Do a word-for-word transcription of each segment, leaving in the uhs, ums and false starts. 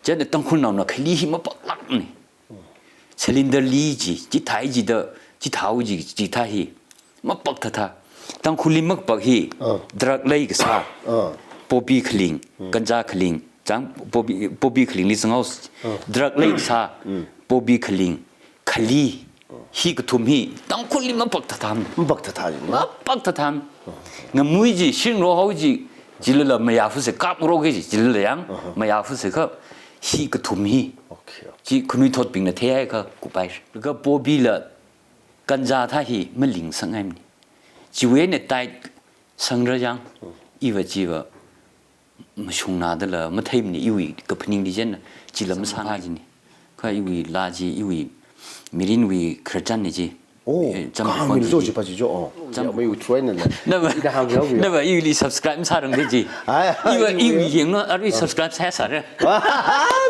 Chieina Tangkhulnaona khali hi mapaklākmana. Cylinder li chi, chithā jida, chithā ji, chithā hi. Mapakthāthā. Tangkhulli makapak hi, Ah. drug leikasā, Ah. poppy khaling, ganja khaling, chang poppy, poppy khalingli zanghaosa, Ah. drug leikasā, Mm. poppy khaling, khali, hi kathum hi, Tangkhulli mapakthāthā. Mapakthāthā jina. Mapakthāthā. Ngamui ji, shingrao hao ji, jilala mayāfuse, kapngarok ji, jilala yang, Aha. mayāfuse kha, hi kathum hi. Okay, okay. Chi khanuithotbingna theihaiakha kupai. Laga poppy la ganja thā hi maling sangngaimana. Chiwui eina tight sangra yang, iva chiva mashungnādala matheimana iwui kaphaningli chieina, chila masānga jina. Kha iwui laa chi, iwui mirinwui khararchanna chi. Oh, Eh, cham kahāng khon min chi zo chi. chi pa chi jo, oh. Cham Ya, mai u try na le. Nava, Ina hāng yao yao. nava iwuili subscribe masārangda chi. Ai, ai, Iva iwui iwui yao. yanglu, arui subscribe sāsāra.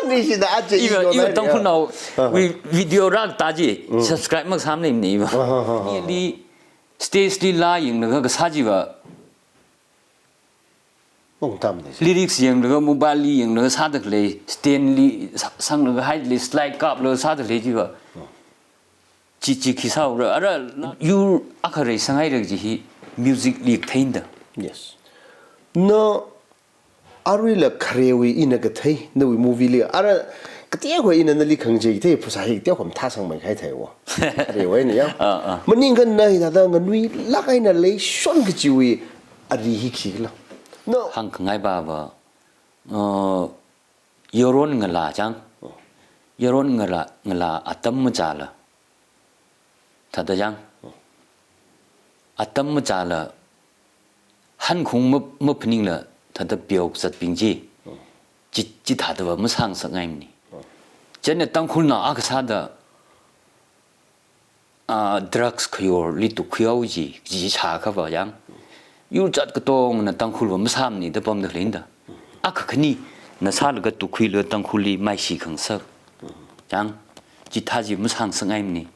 Ni shina aja Iva, iwui iwui yao Tangkhulnao, Ah. wui video rākatā chi, Mm. subscribe makasāmana iva. Ah, ah, ah, ah. Ili stage li laa yanglaga kasā chiva. Mong tam ni. Lyrics yanglaga, mobile li yanglaga sāda khalei, stand li sa-, sanglaga, height li slide kaplaga sāda khalei chiva. Chi, chi khi sāura, ara, yur akha rai sanghaira chi hi music li katheina da. Yes. Na aruila kharewui ina kathei, nawui movie li, ara, kateokha ina nali khangachei kathei, phasā hi kateokha mathāsangmei kahai theiwa. Kharewui eina ya. Ah, ah. Maningkha na hithāda nganuilāk eina leishon kajiwui ari hi khikhala. No. Hāngkhangai pava, uh, yaron ngalā chang. Oh. Yaron ngalā, ngalā atam machāla. Thāda chang. Oh. Atam machāla. Hankhung ma, maphaningla thāda pheokzatbing chi. Oh. Chi, chithādava masāngasakngaimana. Oh. Chieina Tangkhulnao akha sāda, ah, drugs khayorli tukkhuihao ji, chi shākhava yang. Yur jat katongna Tangkhulva masāmana da pamda khaleina da. Akha khanina sālaga tukkhuilaga Tangkhulli maishi khangasak. Yang, chithā chi masāngasakngaimana.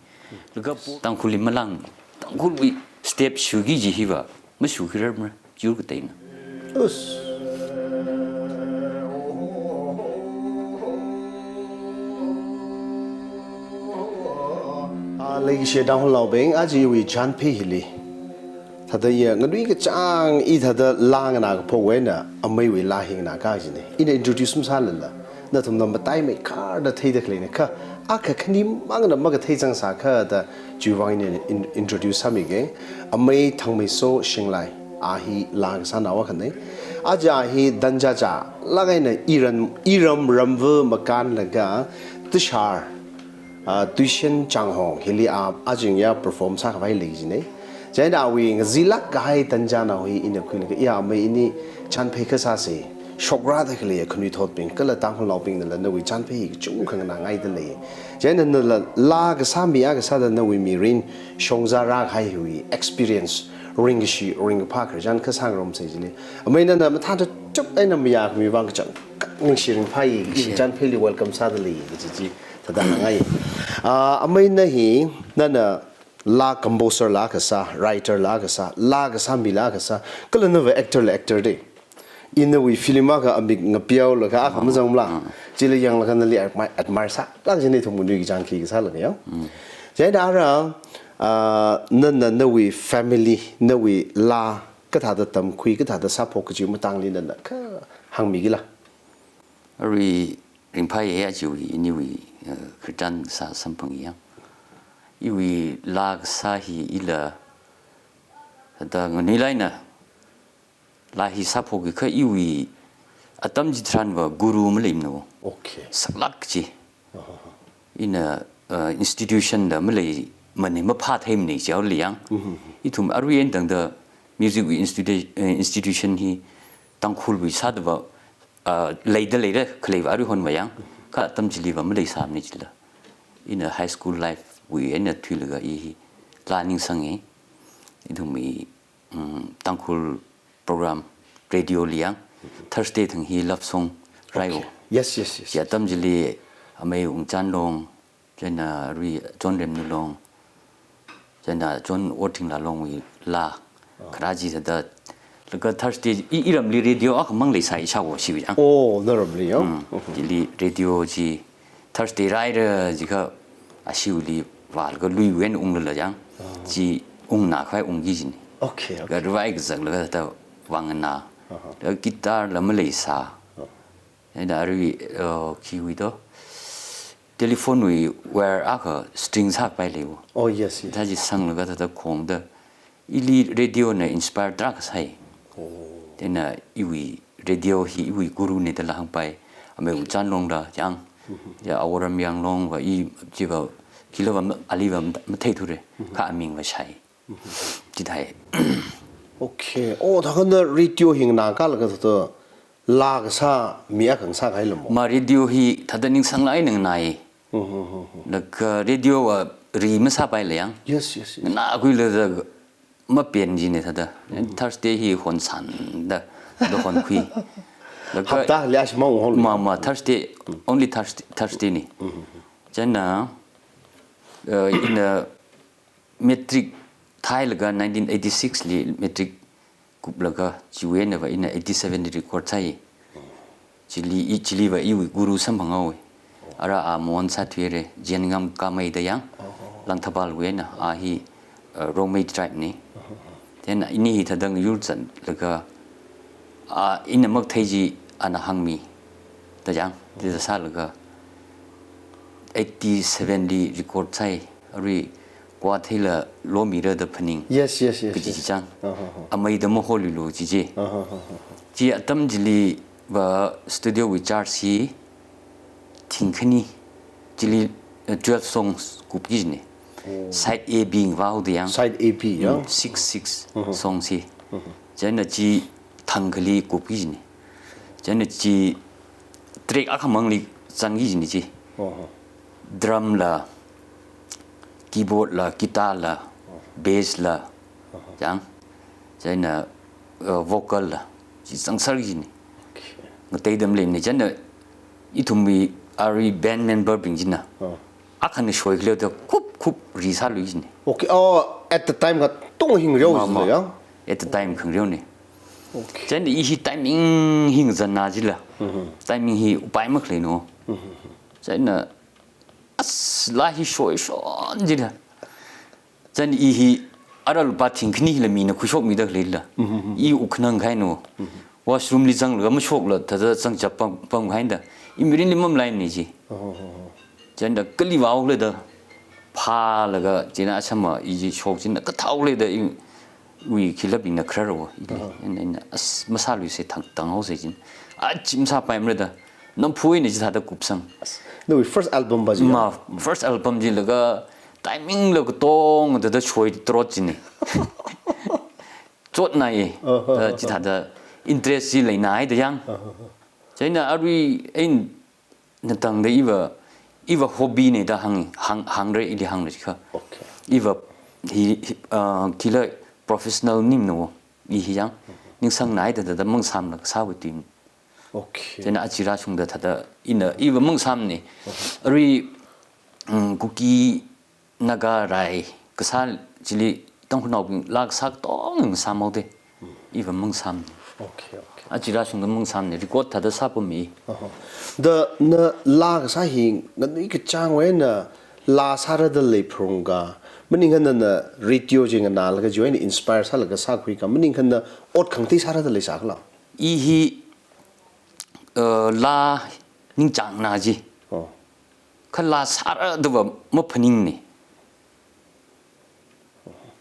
Laga Tangkhulli malang, Tangkhulwui step shuki ji hiva, mashuki rarmara, yur kateina. Us. Ah, leishiya Tangkhulnaobing, aja iwui chānphei hili. Thāda ya, nganui kachāng i thāda laa nganā kaphok eina, ameiwui laa hi nganā kajina. Ina introduce masālala, nathumna mataimeikharda theida khaleina kha, akha khanimangna makathei zangsākha da, chiwui vang ina in-, introduce sāmige. Amei Thangmeiso Shinglai, a hi laa kasānao akhana. Aja a hi danjachālāk eina iran, iram ramva makānlaga, Tushar, ah, Tuishin Changhong, hili a, ajing ya perform sākhavai leijina. Chieina awui ngazilāk kahai danjanao hi ina khuilaga, ya amei ini chānphei kha sāsa, shokrāda khalei khanuithotbing, kala Tangkhulnaobingnala nawui chānphei hi kachungkha nganāngaida lei. Chieina nala laa kasā mi akha sāda nawui mirin shongza rākahai hiwui experience, ringkashi, ringkaphā khararchan kha sāngarumsa jili. Amei nana mathāda chup eina mayākhami vang kachangkhat ningshi ringphāi, Ningshi. chānpheili welcome sāda lei, kaji chi thāda hāngngai. Ah, amei na hi, nana laa composer la kasā, writer la kasā, laa kasā mi la kasā, kala nava actor la actor de. Inawui film akha amik ngapeolaga akha mazangmala. Mm. Chila yanglaga nali admi-, admire sālāk jina ithum nganui kachāng khi kasālaga ya. Mm. Chieina ara, ah, nana nawui family, nawui laa, kathāda tamkhui, kathāda sāphok kaji matangli nana kha hāngmikila. Arui ringphāya aja iwui, iniwui, eh, khararchan sā samphang yang. Iwui laa kasā hi ila, thāda nganuilāk eina laa hi sāphokki kha iwui atam chitharanva guru maleimana. Okay. Saklāk chi. Aha. Ina, uh, institution la maleimana, maphātheimana jihaoli yang. Mhm. Ithum arui eina tangda music wui institu-, uh, institution hi Tangkhulwui sādava, uh, leida leira khaleiva aruihonva yang. Kha atam chiliva maleisāmana chila. Ina high school life wui eina thuilaga i hi laa ningsanga. Ithumwui, um, Tangkhul program radio li yang, Thursday thang hi love song rai o. Okay. Yes, yes, yes, Chi yes. atam chili amei Ungchan Long, chieina arui John Remnu Long, chieina John Orthingla Longwui laa, Oh. kharā chi thāda Laga Thursday i, iramli radio akhamang leisai shawo shiwui chang. Oh, naramli ya? Mm. Chili radio chi Thursday raira jiakha ashiwuili vālaga luiwui eina unglala chang. Chi ungna khavai ungki jina. Okay, okay. Laga rivai kazak laga thāda vāngna. Laga guitar la maleisa. Eina arui, uh, khiwui to. Telephone wui wire akha string sāpai leiwo. Oh, yes, yes. Thā chi sanglaga thāda khongda. Ili radio na inspire tarākha sai. Oh. Chieina iwui radio hi iwui guru na dala hāngpai. Amei Uchanlong da chang. Ya Aworam Yanglong va i chiva khila va ma-, ali va ma-, matheithure. Kha aming va shai. Chithai. Okay. Oh, thākha na radio hi nganākalaga thāda laa kasā mi akha ngasā kahai lamo? Ma radio hi thāda ningsanglāk eina nganāi. Laga radio va ri masāpai la yang. Yes, yes, yes. Nganākhuilaga mapen jina thāda. Thursday hi honsānda, da honkhui. Laga hapta li ashi mang hon. Ma, ma, Thursday, only Thursday, Thursday na. Chieina, uh, ina matric thailaga nineteen eighty-six li matric kuplaga chiwui eina va ina eighty-seven li record sai. Chili i, chili va iwui guru samphanghaowa. Ara a Mon sāthuire, Jiangam Kamei da yang, Langthabal wui eina, a hi, uh, Rongmei tribe na. Chieina ini hi thāda ngayur zatlaga, a, ina makathei chi ana hāngmi da yang, thāda sālaga eighty-seven li record sai, arui Kwatheila Lomira da phaning. Yes, yes, yes, kaji yes. Chi chang. Amei da maholilo chi chi. Chi atam chili va studio wui charge hi thingkhani chili, eh, twelve songs kupki jina. Oh. Side A B ngavao da yang. Side A B, ya? Mm, six, six songs hi. Chieina chi thangkhali kupki jina. Chieina chi track akhamangli zangki jina chi. Drum la, keyboard la, guitar la, bass la, chang. Chieina, uh, vocal la, chi zangserki jina. Okay. Ngateida maleimana, chieina ithumwui arui band member bing china. Akhana shoikhaleo da khup khup ri sālui jina. Okay. Oh, at the time katonga hi ngareo jina ya? At the time khangareo na. Okay. Chieina i hi timing hi ngazanna jila. Timing hi upai makhalei no. Chieina as laa hi shoishon jila. Chieina i hi ara lupā thingkhani hila mina khuishokmida khaleila. I ukhanang kahaina. Washroom li zanglaga mashokla thāda zangchap pam, pamkahaina da. I mirinli mamalaimana chi. Chieina kali vaole da phālaga chieina asama i chi shok chieina kathāole da iwui khilabingna khararwo. Ina, ina, as masāluise thang, thanghaose chieina. Achi masāpaimara da. Namphu eina chithāda kupsang. Nawui first album va chi ya? Ma, first album chilaga timing la katonga thāda shoitrot china. Chotnai, thāda chithāda interest chi leinaida yang. Chieina arui eina natangda iva, iva hobby na da hāng, hāng, hāngra ili hāngra jiakha. Okay. Iva hi, hi, ah, khila professional maningmana wo. I hi yang ningsangnaida thāda mangsāmlaga sāwui tui. Okay. Chieina achi rāshungda thāda ina iva mangsāmana. Arui, mm, Kuki Naga rai kasā chili Tangkhulnaobing laa kasā katonga sāmhaoda. Iva mangsāmana. Okay, okay. Achi rāshungda mangsāmana. Record thāda sāpammi. Da na laa kasā hi nganui kachāngwui eina laa sārada leiphalungra. Maningakha nana radio chi nganālaga chiwui eina inspire sālaga sākhuira. Maningakha na ot khangatei sārada leisākhala? I hi, uh, laa ningchāngna chi. Oh. Kha laa sārada va maphaningmana.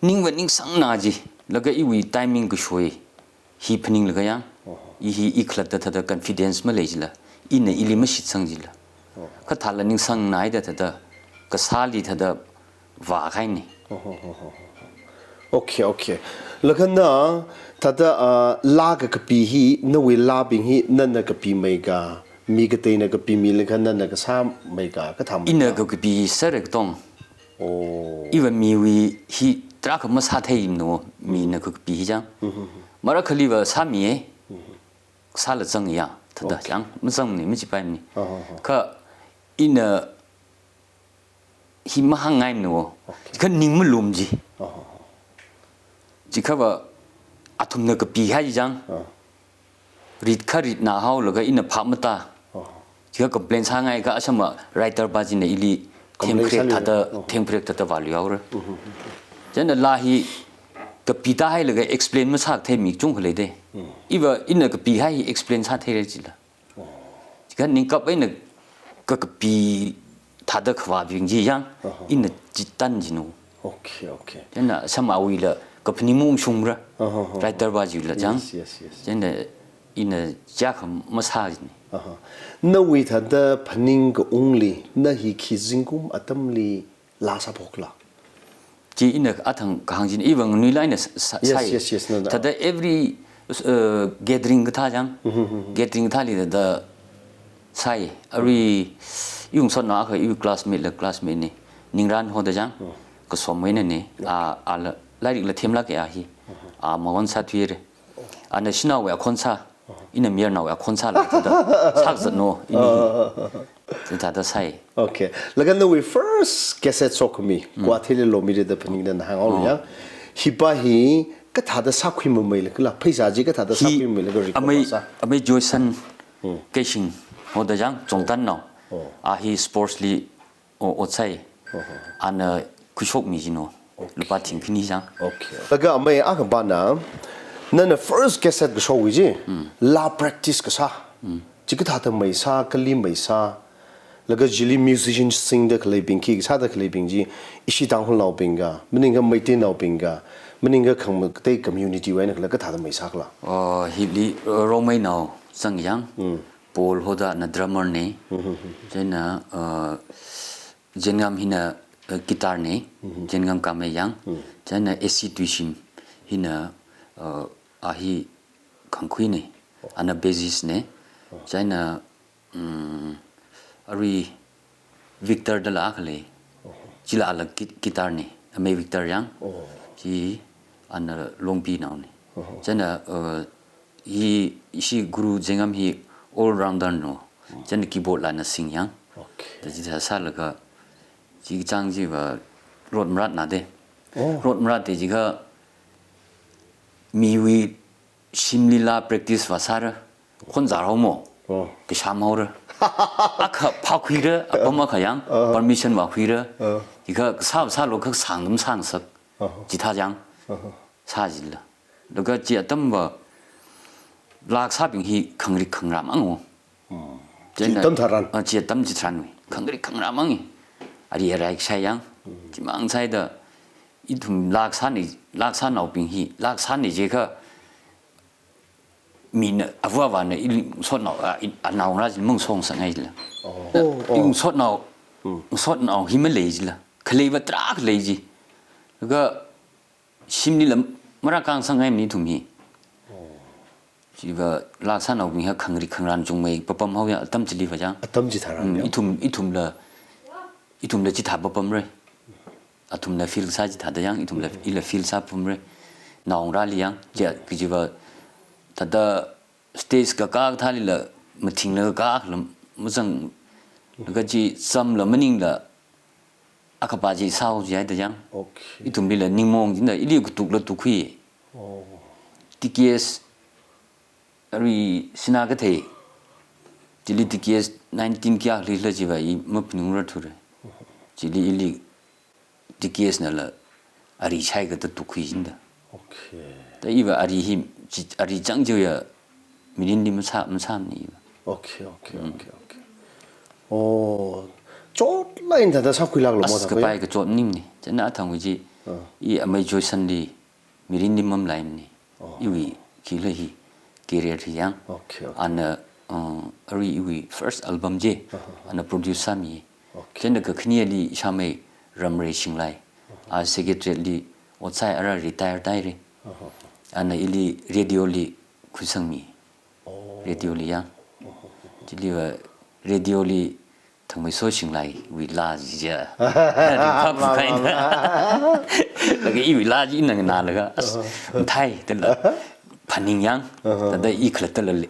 Ning va ningsangna chi. Laga iwui timing kashoi hi phaninglaga yang. I hi i khalatta thāda confidence malei chila. Ina ili mashitsang chila. Kha thāla ningsangnaida thāda kasāli thāda vākahaina. Okay, okay. Laga na thāda, ah, laa kakapi hi, nawui laabing hi, nana kapimeika, mi kateina kapimilaga nana kasāmeika, kathāmeika? Ina kakapi sāra katong. Oh. Iva miwui hi tarākha masātheimana, mina kakapi hi chang. Marakhali va sāmiya. Sāla zangya, thāda chang, mazangmana, machipaimana. Kha ina hi mahāngngaimana wo. Okay. Kha ning malum chi. Chiakha va athumna kapihai chang. Ah. Rit kha rit na haolaga ina phap mata. Oh. Chiakha complain sāngai kha asama writer pa china ili Complain themkharek sāli. Thāda, Oh. themkharek thāda vālu yaora. Mm-hmm. Chieina laa hi kapita hailaga explain masāthei mi chungkha leida. Mm. Iva ina kapihai explain sātheira chila. Oh. Chiakha ningkap eina ka kapi thāda khavābing chi chang, Uh-huh. ina chitan chinu. Okay, okay. Chieina samawuila kaphaning mungshungra. Uh-huh. Writer pa chila chang. Yes, yes, yes. Chieina ina chiakha masā chini. Uh-huh. Nawui thāda phaning kaungli, na hi khi zingkum atamli laa sāphokla? Chi ina athang kahāng china, iva nganuilāk eina sā-, sā-, Yes, sāi. Yes, yes, no, no. Thāda every, uh, gathering kathā chang. Mm-hmm, mm-hmm. Gathering kathāli thāda sāi. Arui, iwui ngasotnao akha, iwui classmate la classmate ni. Ningran hoda chang. Mm. Kasomwui eina ni. Mm. A, ala, lairikla themlāka a hi. Mm-hmm. A, mawon sāthuira. Ana shanaowui akhon sā. Ina mayarnaowui akhon sāla thāda, sākazat no, ini hi. Ah. Thāda sāi. Okay. Laga nawui first cassette sokhami, Mm. Guwahati li Lomira da phaningda na hānghaola Oh. ya. Hi pa hi kathāda sākhuimameila kala, pheisā chi kathāda Hi sākhuimameila kala record amei, sā. Amei Joyson Hmm. Keishing hoda chang, Chongtannao. Oh. A hi sports li o, ot sāi. Oho. Ana khuishokmi chino. Okay. Lupā thingkhani chang. Okay. Laga amei akha pana, nana first cassette kashokwui chi, Mm. laa practice kasā. Mm. Chi kathāda meisā, kali meisā. Laga chili musician singda khaleibing, khi kasāda khaleibing chi, ishi Tangkhulnaobing ka, maningakha Meiteinaobing ka, maningakha khang katei community wui eina kala kathāda meisākhala? Oh, hili, uh, Rongmeinao zang chang. Mm. Paul hoda na drummer ni. Mm-hmm. Chieina, uh, Jengam hina, uh, guitar ni, Mhm. Jengam Kamei chang. Mm. Chieina A C Tuishim hina, uh, a hi khangkhui ni, Oh. ana bassist ni. Oh. Chieina, um, arui Victor dala akha lei. Oh. Chila ala gui-, guitar ni, amei Victor chang. Oh. Chi ana Longpinao ni. Oh. Chieina, uh, Hi, ishi Guru Jengam hi all rounder no. Mm. Chieina keyboard la na sing chang. Okay. Da chithā sālaga, chi chang chiva rot maratna de. Oh. Rot marat de chiakha miwui shimli la practice vāsāra. Khon zārhao mo. Oh. Kasham haora. Akha phākhuira, apam akha chang, Oh. permission vākhuira. Oh. Chiakha sā sālu kha sāngdam sāngasak. Oh. Chithā chang. Oh. Sā chila. Laga chi atamva laa kasābing hi khangarik khangarā mang o. Hmm. Chieina, Chi atam tharan. Ah, chi atam chitharanwui. Khangarik khangarā mang i. Ari arai kashai chang. Hmm. Chimang sāhaida ithum laa kasā ni, laa kasānaobing hi, laa kasā ni chiakha mina avāvana ili ngasotnao, a, i, anaongarā chi mangshong sāngai chila. Oh. Oh, oh. Ili ngasotnao, Hmm. ngasotnao hi malei chila. Khaleiva tarākha lei chi. Laga shimlila marākang sāngai mi ithum hi. Oh. Chiva laa kasānaobing hi khangarik khangarā chungmei papam haoya atam chiliva chang. Atam chitharan Mm, ya. ithum, ithumla, ithumla chithā papamra. Athumla feel sā chithāda chang, ithumla, Mm. ila feel sā papamra. Naongarāli chang, chi, kajiva thāda stage kakā kathālila, mathingla kakā khala mazang, laga chi samla maningla, akhapa chi sāhao jihaida chang. Okay. Ithumlila ningmaong china, ili katukla tukkhui. Oh. T K S, arui Sinakathei, chili T K S nineteen kayākhalila chiva i maphaningra thura. Chili ili T K S nala ari chai kata tukkhui jinda. Okay. Da iva ari hi, chi, ari chang chiya mirinli masā, masāmana iva. Okay, okay, Mm. okay, okay. Oh, chotlaga thāda sākhuilāklo mo As thākhui? kapai kachot maningmana. Chieina athang uji, Ah. i amei Joyson li mirinli mamalaimana. Oh. Iwui khila hi career hi chang. Okay, okay. Ana, uh, arui iwui first album chi, Uh-huh. ana produce sāmi. Okay. Chieina kakhaneli ishāmei Ramrei Shinglai. Uh-huh. A secretary li ot sāi ara retire tāhaira. Uh-huh. Ana ili radio li khuisangmi. Oh. Radio li chang. Uh-huh. Chiliva radio li Thangmeiso Shinglaiwui laa chi ja. Ringphā phukaina. Laga iwui laa chi ina nganālaga, as, Uh-huh. mathei tala phaning chang. Uh-huh. Thāda i khalattala le-,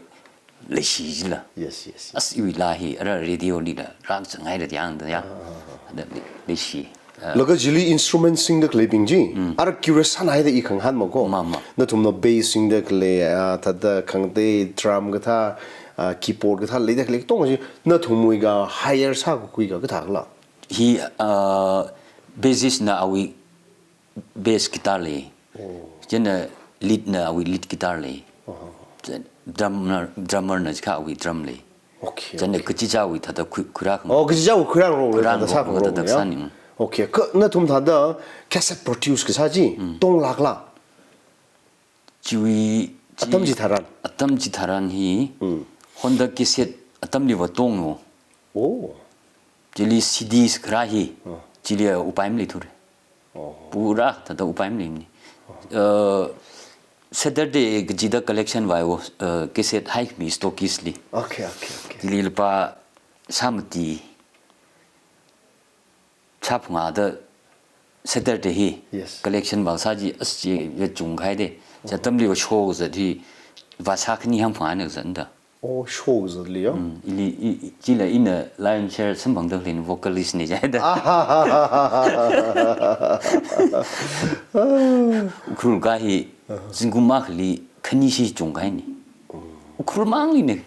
leishi jila. Yes, yes, yes. As iwui laa hi, ara radio lila rākazang haira chang da chang. Uh-huh. Thāda le-, leishi. Laga chili instrument singda khaleibing chi, ara curious sānhaida i khangahān mako. Ma, ma. Nathumna bass singda khalei, ah, thāda khangatei drum kathā, ah, keyboard kathā leida khalei katonga chi, nathumwui ka hire sākakhui ka kathākhala? Hi, ah, bassist na awui bass guitar lei. Oh. Chieina lead na awui lead guitar lei. Oh. Chieina drummer, drummer na jiakha awui drum lei. Okay, chieina okay. Kachichāwui thāda khui, khuirā khang. Oh, kachichāwui khuirā role Khuirā thāda sā role khang thāda role, ya? Sāni, mm. Okay, kha nathum thāda cassette produce kasā chi, Mm. tonglākla? Chiwui, chi Atam chitharan? Atam chitharan hi, Mm. Honda cassette atamliva tonglo. Oh. Chili C Ds kharā hi, Oh. chili upai maleithura. Oh. Pura thāda upai maleimana. Uh, Saturday kachida collection vāiwo, uh, cassette haikhami stockist li. Okay, okay, okay. Chili lupā sāmati, sāphangā da Saturday hi Yes. collection vāsā chi, as chi ya chungkahai de. Chi atamliva show kazat hi, vāsā khani hangphangā na kazatda. Oh, show kazatli ya? Mm, ili, i, i, chila ina lion share samphangda khaleina vocalist na jida. Ukhrul ka hi, zingkum akhali khani shi chungkahaina. Ukhrul manglina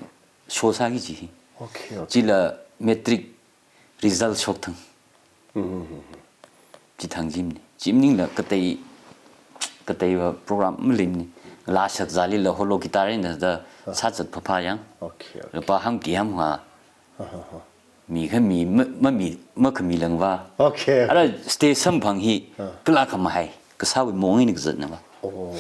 show sāki chi hi. Okay, okay. Chila matric result shokthang. Chithang chimana. Chi maningla katei, kateiva program maleimana. Laa shakzālila holo guitar eina da sāzat phapha yang. Okay, okay. Lupā hangki hamha. Mikha mi, ma, mami, makhami langva. Okay. Ara stage samphang hi, Ah. kala khamahai, kasāwui mong eina kazatnava. Oh.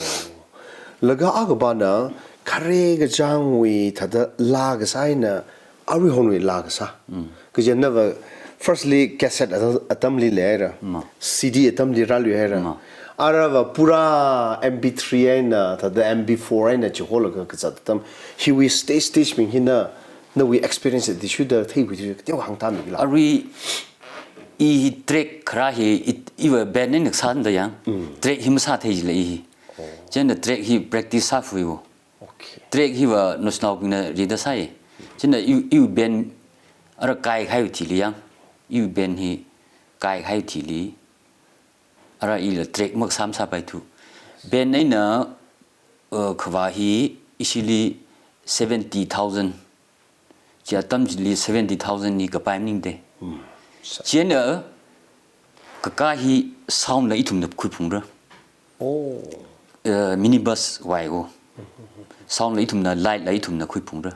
Laga akha pana, khare kachāngwui thāda laa kasā eina, aruihonwui laa kasā. Mm. Kajiva nava, firstly, cassette atam, atamli leihaira. Mm. C D atamli rāluihaira. Mm. Arava pura M P three eina, thāda M P four eina chiholaga kazat atam. Hiwui stage, stage bing hina, nawui experience athishurda theikhui thishurda, teokha hāngtāmila. Arui i hi track kharā hi, i, iva band eina kasāna da yang. Mm. Track hi masāthei jila i hi. Oh. Chieina track hi practice sākhuiwo. Okay. Track hiva naoshinao bingna rida sāi. Chieina i, i band ara kaikhai thili yang. I band hi kaikhai thili. Ara ila track makasā masāpaithu. Band eina, uh, khavā hi ishili seventy thousand. Chi atam chili seventy thousand hi kapai maningde. Hmm. Chieina kaka hi sound la ithumna khuiphungra. Oh. Uh, minibus vāiwo. Sound la ithumna, light la ithumna khuiphungra.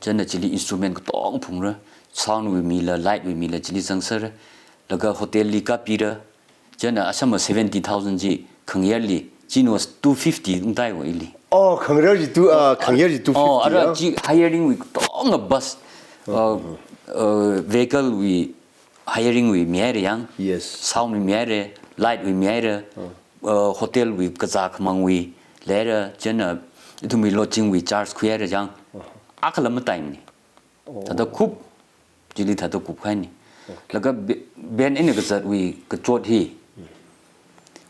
Chieina chili instrument katonga phungra. Sound wui mila, light wui mila chili zangsera. Laga hotel li kapira. Chieina asama seventy thousand chi khangayarli, chi no two fifty ungtaiwo ili. Oh, khangayar chi two, ah, khangayar chi two fifty, Oh, ara ya? Chi hiring wui katonga bus, uh, uh, vehicle wui hiring wui mihaira yang. Yes. Sound wui mihaira, light wui mihaira, uh, hotel wui kazā khamang wui leira, chieina ithumwui lodging wui charge khuihaira yang. Akhala mataimana. Oh. Thāda kup, chili thāda kupkahaina. Okay. Laga be-, band eina kazatwui kachot hi.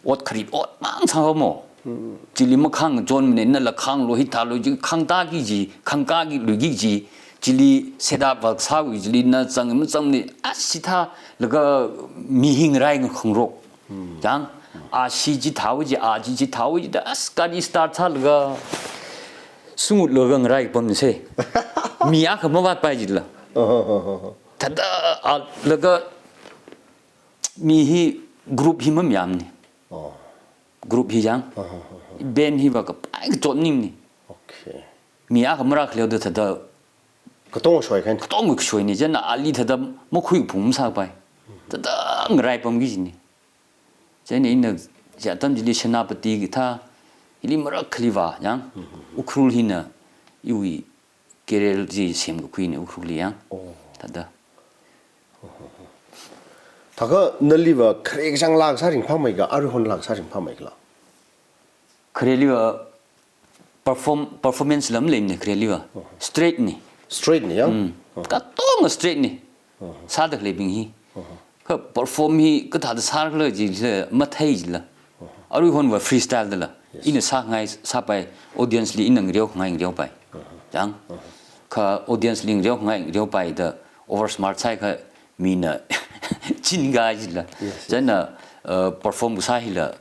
Ot kharit ot mang sāngmo. Hmm. Chili makhangachonmana, nala khanglo hithālo chi, khangtāki chi, khangkāki luiki chi, chili setup vāsāwui chili na zang mazangmana, as chithā laga mi hi ngarai khangarok. Hmm. Chang, a shi chithāwui chi, a chi chithāwui chi, da as gari start sālaga, sungutlaga ngarai pamse. Mi akha mavātpai jila. Oh, oh, oh, oh. Thāda, a, laga, mi hi group hi mamayāmana. Oh. Group hi chang. Oh, oh, oh, oh. Band hiva kapai kachot maningmana. Okay. Mi akha marākhaleoda thāda Katonga shoikhaina. Katonga shoina, chieina ali thāda makhuiphung masāpai. Thāda ngarai pamki kajina. Chieina ina chi atam chili Senapati kathā, ili marākhali vā yang, Ukhrul hina, iwui career chi semkakhuina Ukhrulli yang. Oh. Thāda. Thākha naliva khare kachāng laa kasā ringphāmeika, aruihon laa kasā ringphāmeikala? Khareliva perform-, performance la maleimana khareliva. Oh. Straight na. Straight na, ya? Mm. Oh. Katonga straight na. Oh. Sāda khaleibing hi. Oh. Kha perform hi kathāda sākhala jila mathei jila. Oh. Aruihonva freestyle dala. Yes. Ina sāngai sāpai, audience li ina ngareongai ngareopai. Oh. Chang. Oh. Kha audience li ngareongai ngareopaida over smart sāakha mina Chin guy jila. Yes, yes. Chieina, uh, perform kasā hila.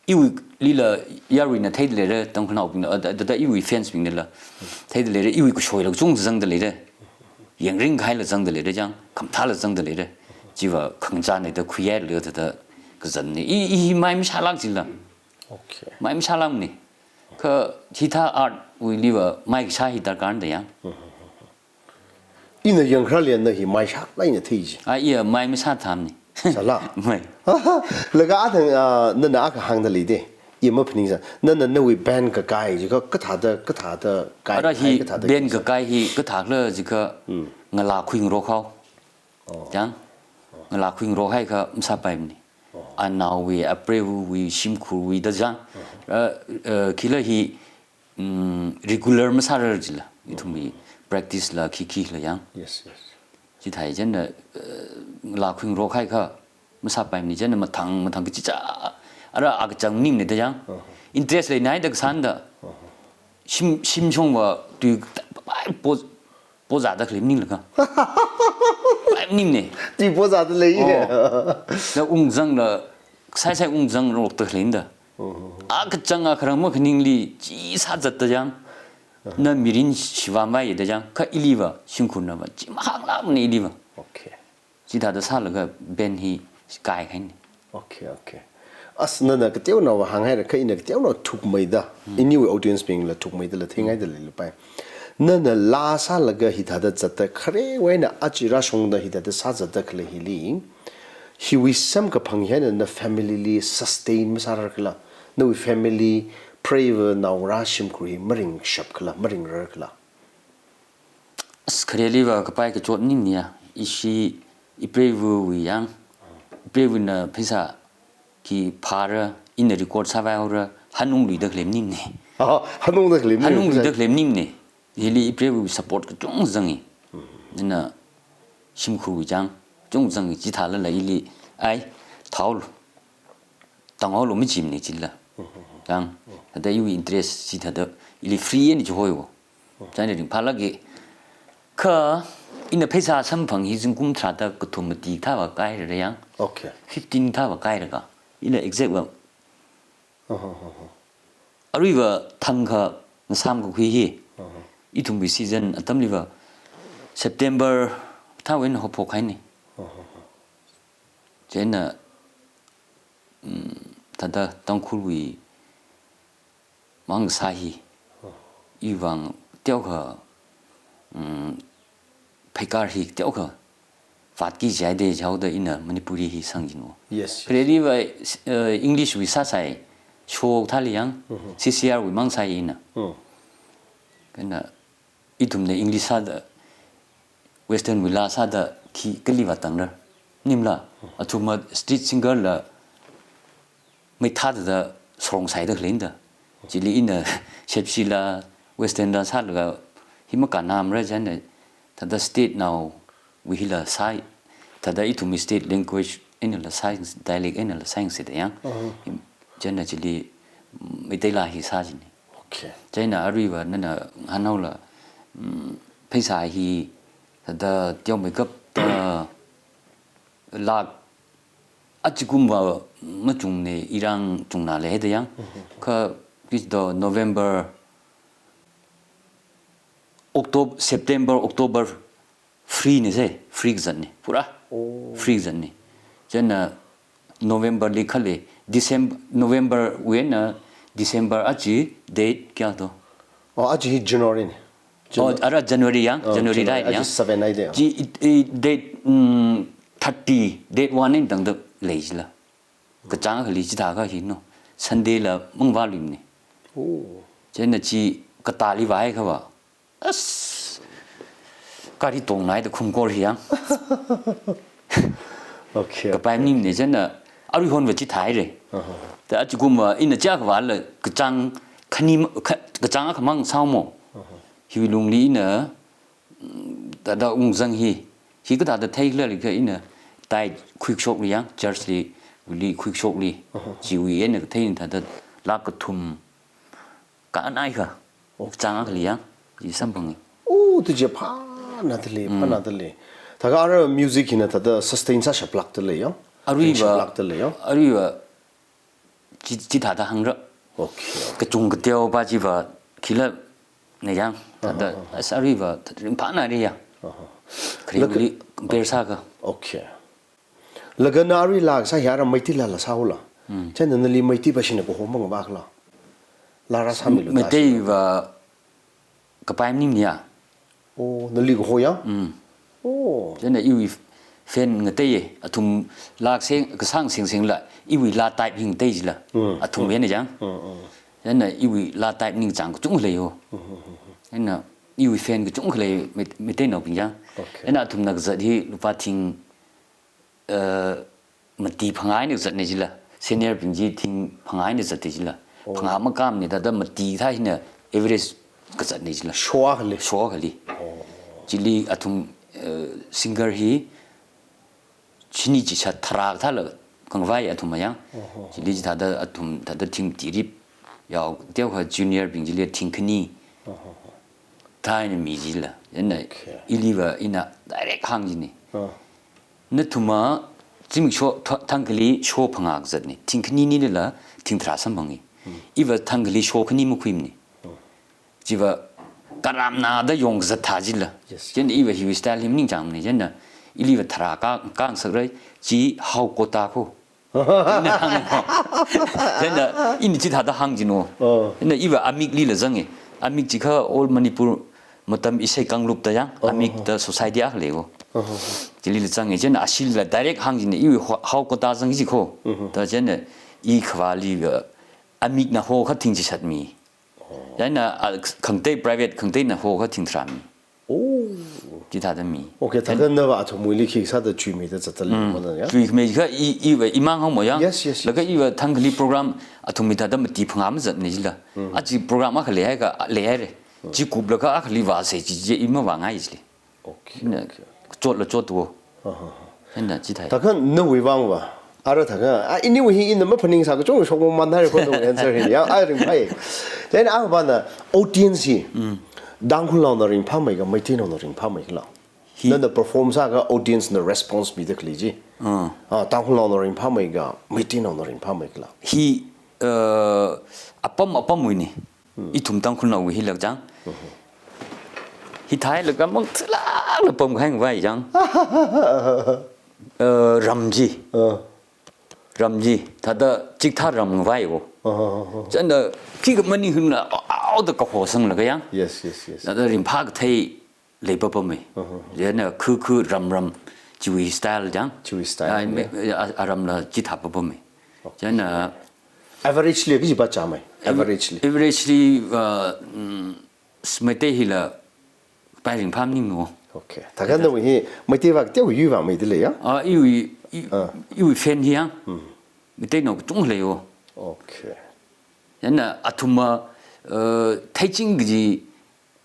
Iwuilila yaruina theida leira, Tangkhulnaobingna, uh, da, da, da iwui fans bingna la. Theida leira, iwui kashoila kachungkha zangda leira. Yangring kahaila zangda leira chang, khamthāla zangda leira. Chiva khangachāna da khuiya leira da kazanna. I, i, i mai mashālak jila. Okay. Mai mashālak ni. Kha hithā art wuiliva mai kashā hi darkar da yang. Ina yangkharā leina hi mai shāklak eina thei ji. A, iya mai mashā tham ni. Sāla? Mai. Laga athang, ah, nana akha hāngda leida. I maphaning sa. Nana nawui band kakai jiakha, kathāda, kathāda kai, Ara hi kai kathāda band kai sa. Kakai hi kathākhala jiakha, Hmm. ngalā khuingarok hao. Oh. Chang? Ngalā khuingarok haikha masāpaimana. Oh. Anaowui, apreivawui, shimkhurwui da chang. Oh. Ra, eh, khila hi, mm, regular masārar jila. Ithumwui practice la khi khi la yang. Yes, yes. Chithāi chieina, eh, ngalā khuingarok haikha masāpaimana chieina mathang, mathang kachichā. Ara akachang maningmana da yang. Oh. Interest leina haida kasāna da. Oh. Shim, shimshongva tui pai po, pozāda khalei maninglaga. Pai maningmana. Tui pozāda lei. Oh. Na ungzangla, saisai ungzangrokta khalei da. Oh. Akachang akharang makhaningli chi sāzatda chang. Na mirin shivāmvai da chang. Kha iliva, shimkhurnava, chi mahānglakmana iliva. Okay. Chithāda sālaga band hi kaikahaina. Okay, okay. As nana kateonaova hānghaira kha ina kateonao thukmeida. Hmm. Iniwui audience bingla thukmeida la theingaida leilapai. Nana laa sālaga hithāda zatda kharewui eina aja rāshungda hithāda sāzatda khalei hili. Hiwui samkaphang hi eina na family li sustain masārar khala. Nawui family, preiva naongarā shimkhur hi maringshap khala, maringrar khala. As khareliva kapai kachot maningmana ya. Ishi ipreivawui yang. Ipreivana pheisā khi phāra, ina record sāvaihaora, hanungluida khalei maningmana. Ah, hanungda khalei maningmana. Hanungluida khalei maningmana. Hili ipreiva support kachungkha zangi. Hmm. Ina shimkhurwui chang, kachungkha zangi chithālala ili, ai, thaolu. Tanghaolu machimana chila. Mhm. Chang, thāda iwui interest chithāda ili free eina chihoiwo. Mhm. Chieina ringphālāka. Kha ina pheisā samphang hi zingkum tharāda kathum mati thāva kairara yang. Okay. Fifteen thāva kairaka. Ina exact va. Aha, aha. Aruiva thangkha ngasāmkakhui hi. Aha. Ithumwui season atamliva September thāwui eina haophok haina. Aha, aha. Chieina, mm, thāda Tangkhulwui mang sā hi, Oh. iwui vang teokha, mm, pheikar hi teokha vātki jihaida jihaoda ina Manipuri hi sangchinwo. Yes, yes. Khareliva, eh, English wui sāsai show thāli yang, Mhm. C C R wui mang sāi ina. Mm. Kha ina ithumna English sāda, Western wui laa sāda khi kali vātangra. Maningmala, athumva street singer la maithāda sorongsaida khaleina da. Chili ina Shepshi la, Western la sālaga hi makānamara chieina, thāda state naowui hila sāi, thāda ithumwui state language einala sāi, dialect einala sāi sāda yang. Mhm. Chieina chili Meitei laa hi sāchina. Okay. Chieina aruiva nana ngahānhaola, mm, pheisā hi thāda teomeikapta lakh achikumva machungmana, irang chungna leida yang. Mhm. Kha kis do November, October, September, October, free na se, free kazatna, pura. Oh. Free kazatna. Chieina November li khalei, December, November wui eina December aja date kayā do? Oh, aja hi January na. Oh, Janu- ara January yang, Oh, January January. Rai yang. Aja seven ai de. Chi, i, i, date, mm, thirty, date one eina tangda lei chila. Kachāng akhali chithākha hi no. Sunday la mangvāluimana. Oh. Chieina chi katāli vāhaiakhava. As, gari tongnaida khumkor hi yang. Okay, Kapai okay. Maningmana chieina aruihonva chithāhaira. Uh-huh. Da achikumva ina chiyākha vāla kachāng khani ma-, kha-, kachāng akhamang sāomo. Uh-huh. Hiwui lungli ina, mm, thāda ungzang hi. Hi kathāda theikhala jiakha ina tithe khuishokli yang, church li, wuli khuishokli. Uh-huh. Chiwui eina katheina thāda lakh kathum. Ka anai kha. Oh. Chang akhali yang, chi samphanga. Oh, tu je pha. phānādalei, phānādalei. Thākha ara music hina thāda sustain sāshaplākdalei ya. Aruiva, ringshap lākdalei ya. Aruiva chi, chithāda hāngra. Okay. Kachung kateopa chiva khila na yang, thāda, as aruiva ringphānāra ya. Kharingli compare sākha. Okay. Laga na arui laa kasā hi ara Meitei laala sāhaola. Chieina nali Meitei pashina kaho mang vākhala. Laa rāsāmilu da. Meiteiva kapai maningmana ya. Oh, nali kaho ya? Mm. Oh. Chieina iwui fan ngateiya, athum laa seng, kasang sengsenglā, iwui laa type hi ngatei jila. Mm. Athum eina yang. Mm, mm. Chieina iwui laa type ningchāng kachungkha leiya. Mm, mm, mm, mm. Chieina iwui fan kachungkha lei, Mei-, Meiteinaobing yang. Okay. Chieina athumna kazat hi lupā thing, uh, mati phangā eina kazatna jila. Senior bing chi thing phangā eina zatda jila. Oh. Phangā makāmana, thāda mati thā hina average kazatna jila. Show akhali. Show akhali. Oh. Chili athum, uh, singer hi shini chishat tharā kathāla kangavai athum yang. Oh, oh, oh. Chili chithāda athum thāda thing mati rip yao, teokha junior bing chili thing khani. Oh, oh, oh. Thā eina mi jila. Chieina, okay, iliva ina direct hāng jina. Oh. Nathumva zimiksho tha-, thangkhali show phangā kazatna. Thing khaninilila thing tharā samphangi. Mm. Iva thangkhali show khani makhuimana. Mm. Chiva karamna da yong kazat thā jila. Yes. Chieina iva hiwui style hi maningchāngmana. Chieina iliva tharā ka, kangasakra, chi hao kota ko. Chieina hāng ko. Chieina ina chithāda hāng jina. Oh. Chieina iva Amikli la zanga. Amik chikha All Manipur Matam Isei Kanglup da yang, oh, Amik da society akha lei ko. Oh, oh, oh. Chilila zanga, chieina ashila direct hāng jina, iwui hao, hao kota zang chi ko. Mm-hmm. Da chieina i khavāliva Amikna hokha thing chishat mi. Oh. Chieina, ah, khangatei private khangateina hokha thing tharā mi. Oh. Chithāda mi. Okay, thākha nava athumwuili khi sāda chuimida zatdalei, mm, mana ya? Chuikhamei kha i, iva imang hāngmo yang. Yes, yes, yes. Laga iva thangkhali program athumwui thāda mati phangā mazatna jila. Mm. Achi program akha leihaiakha leihaira. Mm. Chi kuplaga akhali vāsa chi chi i mavāngai jila. Okay, na, okay, okay. Chotla chot wo. Aha, aha. Chieina chithāi. Thākha nawui vangva. Ara thākha, ah, iniwui hi ina maphaningsā kachungkha shokmamān haira ko nawui answer hi. Ya, ah, ringphāi. Then ah, vana audience hi. Mm. Tangkhulnaona ringphāmei ka, Meiteinaona ringphāmei khala. Hi. Nana perform sāakha audience na response mida khalei chi. Ah. Ah, Tangkhulnaona ringphāmei ka, Meiteinaona ringphāmei khala. Hi, uh, apam apamwuina. Hmm. Ithum Tangkhulnaowui hi lak chang. Mhm. Hithālaga mang thilakla pamkahai ngavai chang. Uh, ram chi. Uh. Ram chi. Thāda chikathā ram ngavai wo. Uh, uh, uh, uh. Chieina khikha maningla, au, au da kahosanglaga yang. Yes, yes, yes. Thāda ringphā kathei leipapamei. Uh-huh. Chieina khu khu ram ram chiwui style chang. Chiwui style, ai, yeah. Me, a, aramla chithā papamei. Okay. Chieina averageli kaji pa chāmei? Aver-, averageli. Averageli, uh, mm, s-, Meitei hila pai ringphā maningmana. Okay. Thākha nawui hi Meiteiva kateokha yuivāmeidalei ya? Ah, iwui, i, ah, iwui fan hi yang. Hmm. Meiteinao kachungkha lei wo. Okay. Chieina athumva, uh, theiching kaji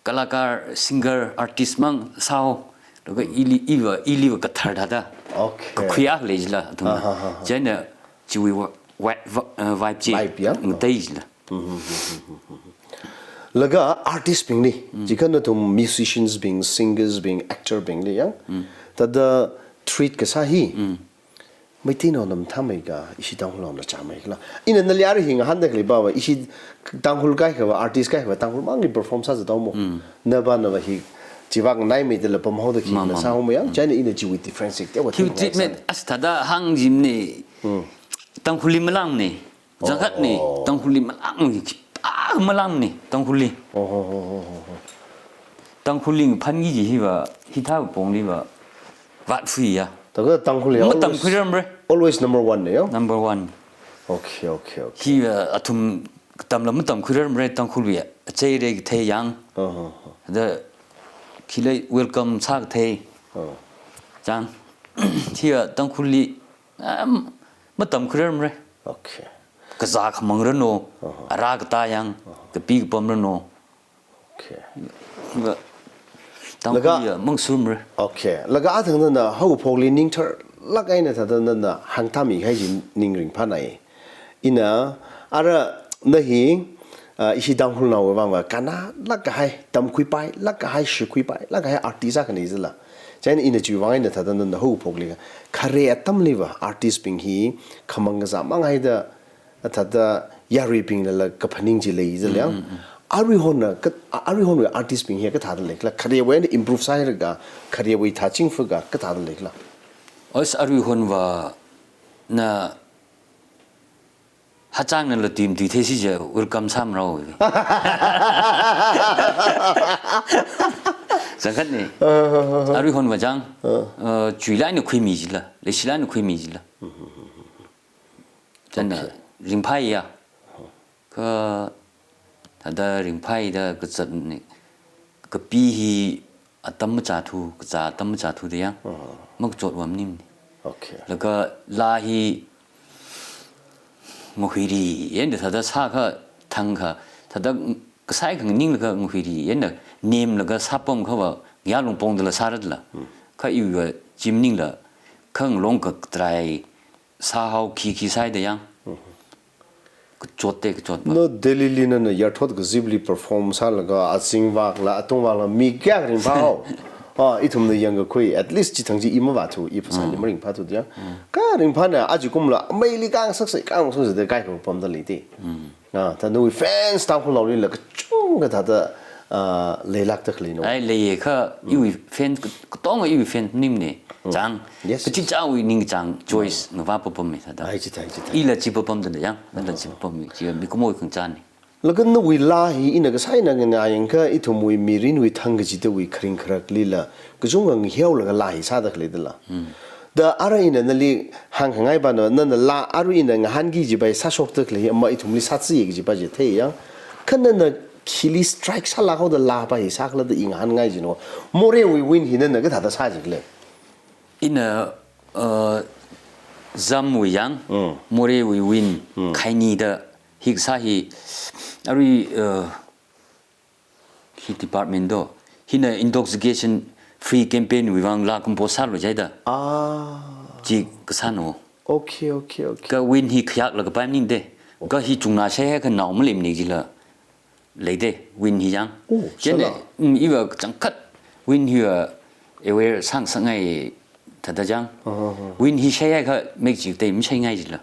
kalakar, singer, artist mang sāo, laga ili, iva, iliva kathar thāda. Okay. Kakhui akha lei jila athumna. Aha, aha. Chieina chiwui wa-, wa-, wa-, uh, vibe chi. Vibe ya? Ngatei jila. Mhm, mhm, mhm, mhm. Laga artist bingli, mm, chikha nathum musicians bing, singers bing, actor bingli ya. Mm. Thāda treat kasā hi. Mm. Meiteinaona mathāmei ka, ishi Tangkhulnaona chāmei khala. Ina nali ara hi ngahānda khalei pava, ishi Tangkhul kaikhava, artist kaikhava, Tangkhul mangli perform sāzathaomo. Mm. Nava nava hi, chiva nganaimeida la pamhaoda khi ma, na ma, sāhaomo yang, mm, chieina ina chiwui difference kateokha. Khiwui treatment, as thāda hāng jimana. Mm. Tangkhulli malangmana. Jangkhatna, oh, Tangkhulli malangmana, ah, malangmana, Tangkhulli. Oh, oh, oh, oh, oh, oh. Tangkhulli ngaphan kaji hiva, hithā pongliva, vātfui ya. Thākha Tangkhulli always, matamkhuirarmara. Always number one na yo? Number one. Okay, okay, okay. Hiva athum katamla matamkhuirarmara, Tangkhulli acheira kathei yang. Uh-huh. Da khila welcome sā kathei. Uh. Chang. Hiva Tangkhulli, um, matamkhuirarmara. Okay. Kazā khamang rano, uh-huh, ara katā yang, uh-huh, kapi kapam rano. Okay. Ba, Tangkhul laga, ya, mangsurmara. Okay. Laga athang nana haophokli ningtharlāk eina thāda nana hāngthāmikahai chi ning ringphānai. Ina, ara na hi, Ah, ishi Tangkhulnaowui vangva kannalāk kahai, tamkhuipailāk kahai, shikhuipailāk kahai artist akhana jila. Chieina ina chiwui vang eina thāda nana haophokli kha, khare atamliva artist bing hi khamang kazā mang haida, thāda yaruibinglala kaphaning chi lei jila. Mm, mm, mm. Aruihon na ka, aruihonwui artist bing hi kathāda leikhala, kharewui eina improve sāhailaga, kharewui thāchingfa kathāda leikhala. As aruihonva na hachang nala tim tui thei si je welcome sāmarao. Zangkhat ni. Aruihonva chang, uh, chuila eina khuimi jila, leishila eina khuimi jila. Chieina ringphāya. Kha thāda ringphāda kazat ni, kapi hi atam machāthu, kazā atam machāthu da yang. Makachotva maning ni. Okay. Laga laa hi ngahuiri, yenda thāda sākha thangkha, thāda kasai khanganing laga ngahuiri, yenda nemlaga sāpam khava, ya lungpong dala sāra dala. Kha iwuiva chi maningla, khangalong katrai, sāhao khikhi sāhaida yang. Kachot te kachot ba. No Delhi li nana yarthot kazipli perform sālaga azingvakla, atungvakla, mi kayākha ringphāhao. Ah, ithumna yangkakhui, at least chithang chi i mavāthu, i phasāli maringphāthu da yang. Kha ringphāna, ajikumla, ameili kang saksai, kang saksai da kaikha pamda lei te. Ah, thāda nawui fans Tangkhulnaolila kachungkha thāda, ah, leilākda khalei no. Ai, leiya kha, iwui fans, katonga iwui fans maning ni. Chang. Yes, yes. Kachichāwui ningchāng choice ngavā papam mi thāda. Ai, chithāi, chithāi. Ila chi papam da yang, ila chi papam mi, chi mikumowui khangachān ni. Laga nawui laa hi ina kasā eina nganā yangkha ithumwui mirinwui thang kachidawui kharing kharaklila, kachungkha ngahiaolaga laa hi sāda khalei dala. Da arui ina nali hāngkhangai pa na, nana laa arui ina ngahānki kaji pa hi sāshokda khalei ama ithumli sāchiya kaji pa chi thei yang. Kha nana khili strike sālāk haoda laa pa hi sākhala da i ngahānngai chi no. Morewui Wind hi nana kathāda sā jikhala? Ina, uh, Zamwui yang, Morewui Wind, Khaini da hi kasā hi, arui, uh, hi department do, hina intoxication free campaign wui vang laa compose sālu jaida. Ah. Chi kasā no. Okay, okay, okay. Kha Wind hi khayāklaga pai maning te. Kha hi chungna shaihaikha nao malemni jila. Lei te, Wind hi yang. Oh, chieina, shala. Mm, iva kachangkhat Wind hiva aware sāngasakngai thāda chang. Wind hi shaihaikha mek chi te mashaingai jila.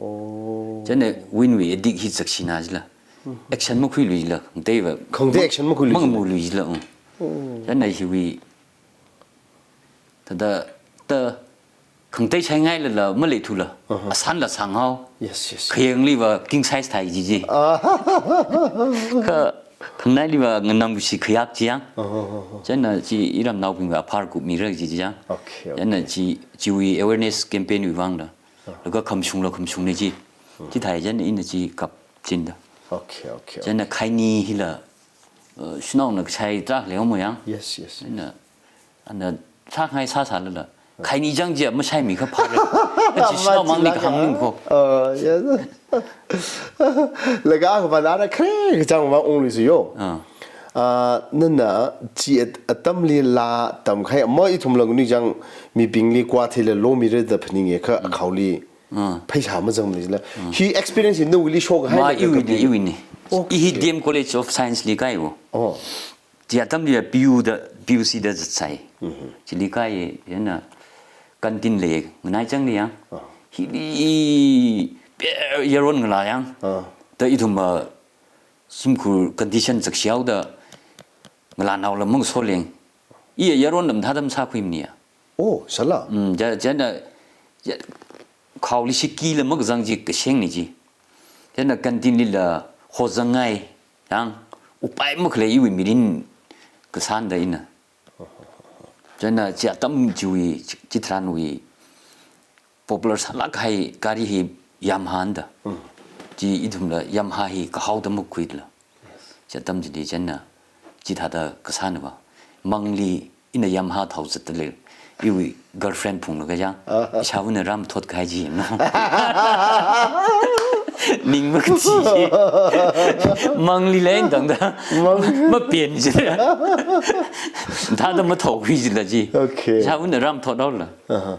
Oh. Chieina Wind wui addict hi zakshina jila. Action makhuilu jila, khangateiva. Khangatei action makhuilu jila. Mangamulu jila, mm. Oh. Chieina hiwui thāda, ta, khangatei shaingailala maleithula. Asanla sānghao. Yes, yes. Khayangliva king size thai jiji. Ah. Kha, khanganailiva nganamshi khayāk chi yang. Chieina chi iramnaobingva aphar kupmira jiji yang. Okay, okay. Chieina chi, chiwui awareness campaign wui vangla. Laga khamashungla khamashungna chi. Chithāi chieina ina chi kapchinda. Okay, okay, okay. Chieina Khaini hila, uh, shanaona kashai tarākha leomo yang. Yes, yes, yes. Ina, ana sāngai sāsālala. Khaini chang chi mashaimi kaphāra. Chi shanao mangli kahāng ning ko. Oh, yes. Laga akha pa nana khare kachang vang ungluisi yo. Ah. Ah, nana chi at-, atamli laa tamkahai, ama ithumla nguni chang mibingli kwathila lomira da phaninga kha akhaoli. Ah. Pheisā mazangmana jila. Hi experience hi nawuili shokkahai ma da iwuini, kapli. Iwuini. Okay. I hi D M College of Science li kaiwo. Oh. Chi atamli P U da, P U C da zatsai. Chili kai, yana, canteen lei, nganai changli yang. Ah. Hili, pe, yaron ngalā yang. Ah. Da ithumva, shimkhur condition zakshihaoda, ngalānaola mangsoleng. Iya yaron lam thādam sākhuimaniya. Oh, shala. Mm, ja, jana, ja, khaoli shikila makazang chi kashengni chi. Jana canteen lila hozangngai, yang, upai makhalei iwui mirin kasānda ina. Jana chi atam chiwui, chi, chitharanwui, popular sālāk kahai gari hi Yamaha da. Mm. Chi ithumla Yamaha hi kahaoda makhuila. Yes. Chi atam chili chieina, chithāda kasānava. Mangli ina Yamaha thao zatdalei. Iwui girlfriend phunglaga yang. Ah. Ishāvana ram thot kahai chi no. Ning makachi. Mangli lei tangda. Mang. Mapen chi. Thāda mathao khui jila chi. Okay. Ishāvana ram thot haola. Aha.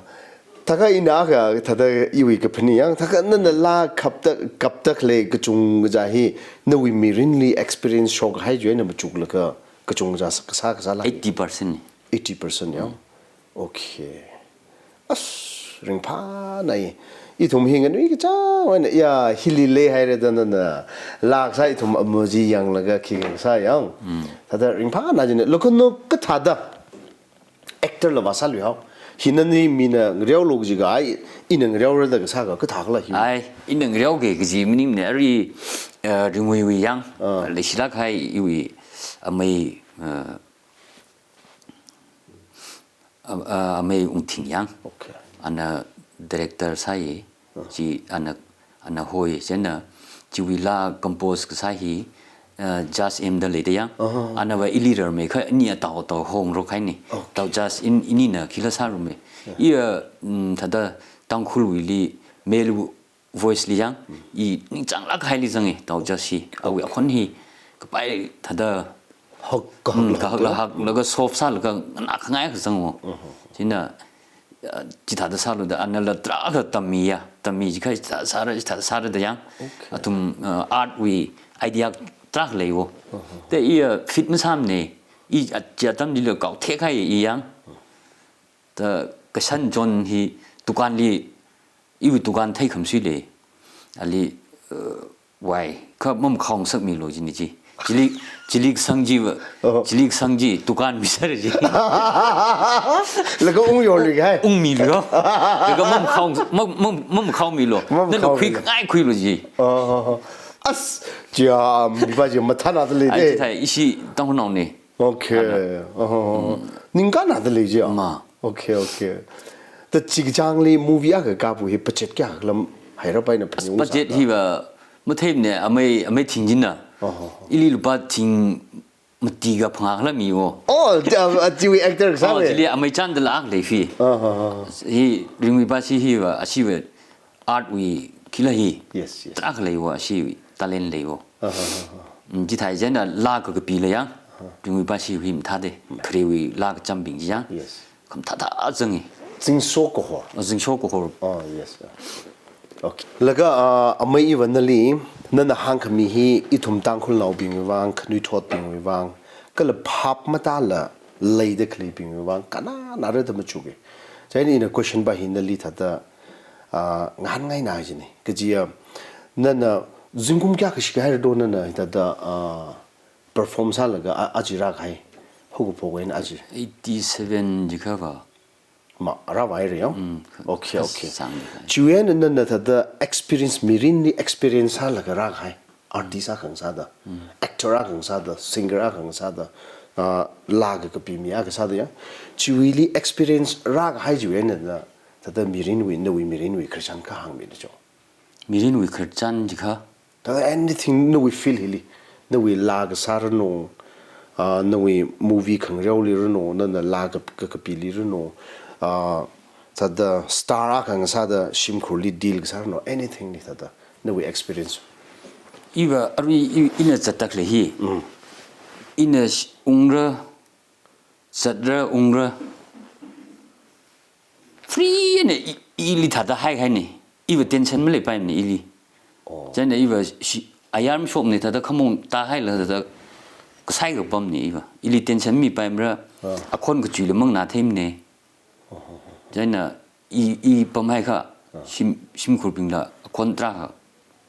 Thākha ina akha, thāda iwui kaphaning yang, thākha nana laa kapda, kapda khalei kachungkha chi hi, nawui mirinli experience shokhai chiwui eina machuklaga kachungkha kasā, kasā laa. Eighty percent. Eighty percent yang. Okay. As, ringphānai. Ithum hi nganui kachang eina, ya, hili leihaira da nana laa kasā ithum amuji yanglaga khi kasā yang. Thāda ringphānai jina, laga no kathāda actor la vāsāluihao. Hi nani mina ngareolo kaji kha, ai, ina ngareora da kasā kha, kathākhala hi. Ai, ina ngareoki kaji maningmana, arui, eh, Ringwuiwui yang, Ah. leishilāk kahai iwui amei, eh, a-, a-, amei Ungthing yang. Okay. Ana director sāi, chi ana, ana hoi, chieina chiwui laa compose kasā hi, eh, Jazz M da leida yang. Aha. Anava ili rarmei kha ini atao atao hongrok haina. Okay. Tao Jazz in, inina khila sārumei. Yeah. Iya, mm, thāda Tangkhulwuili male voice li yang, i ningchānglāk kahaili zanga, tao Jazz hi. Awui akhon hi, kapai thāda, Hak, kahak mm, la kahak la hak, laga soft sālaga, nganā khangai kazang wo. Chieina, ah, chithāda sālu da, anala tarākha tammiya, tammi jiakha chithā sāra, chithā sāra da yang. Okay. Athum, ah, art wui idea tarākha lei wo. Te iya fit masāmana, i, ah, chi atamlila kaothek kahai i yang. Ta kashan John hi dukanli, iwui dukan theikhamsui lei. Ali, uh, wai, kha mamakhaongasakmilu jina chi. Chili, chili kasang chiva, Oh. chili kasang chi, dukan misāra chi. Laga ungyorluihai. Ungmilu. Laga mamakhaong-, mam-, mam-, mamakhaomilu. Mamakhaomilu. Nana khui khangai khuilu chi. Oh. As, chia, mipa chi mathānada lei Ai, de. chithāi, ishi Tangkhulnaona. Okay. Ana. Oh. Ningkānada lei chi. Ma. Okay, okay. Ta chikachāngli movie akha kapu hi budget kayākhala haira pai na As phaning budget sāda. Hiva matheimana, amei, amei Thing china. Oh. Ili lupā thing mati kaphangā khala mi wo. Oh, the, uh, chiwui actor Oh, kasāva. chili amei Chandala akha lei phi. Oh, oh, oh. Hi Ringwui pashi hiva, ashiva art wui khila hi. Yes, yes. Tarākha lei wo, ashiwui talent lei wo. Ah, ah, ah, ah. Mm, chithāi chieina laa kakapila yang, Ringwui pashi hi mathāda, kharewui laa kachambing chi yang. Yes. Khamathā thā zanga. Zingsho kahor. Oh, zingsho kahor. Oh, yes, yeah. Okay. Laga, ah, amei iva nali, nana hāngkhami hi, ithum Tangkhulnaobingwui vang, khanuithotbingwui vang, kala phap matāla leida khaleibingwui vang, kannāra da machuka. Chieina ina question pa hi nali thāda, ah, ngahānngaina jina. Kajiya, nana zingkum kayākha shikhaira do nana thāda, ah, perform sālaga a-, aja rākahai. Haokaphok eina aja. Eighty-seven jiakhava. Ma, rāvāhaira yang? Mm, kha-, Okay, okay. khasang jiakhai. Chiwui eina nana thāda experience, mirinli experience sālaga rākahai. Artist akha ngasāda, actor akha ngasāda, singer akha ngasāda, ah, laa kakapi mi akha sāda yang. Chiwuili experience rākahai chiwui eina nana thāda mirinwui, nawui mirinwui khararchan kha hāngmilu cho. Mirinwui khararchan jiakha? Thāda anything nawui field hili, nawui laa kasā ranu, ah, nawui movie khangareoli ranu, nana laa ka, ka, kapili ranu, ah, thāda star akha ngasāda shimkhurli deal kasā ranu, anything li thāda, nawui experience. Iva arui i, ina zatda khalei hi. Mm. Ina sh-, ungra, zatra, ungra. Free na i, ili thāda haihaina. Iva tension maleipaimana ili. Oh. Chieina iva shi, ayar mashokmana thāda khamong tāhaila thāda kasai kapamna iva. Ili tension mipaimara. Ah. Akhon kachuila manganātheimana. Oh, oh, oh. Chieina i, i pamhaikha, Ah. shim, shimkhurbingla akhon tarākha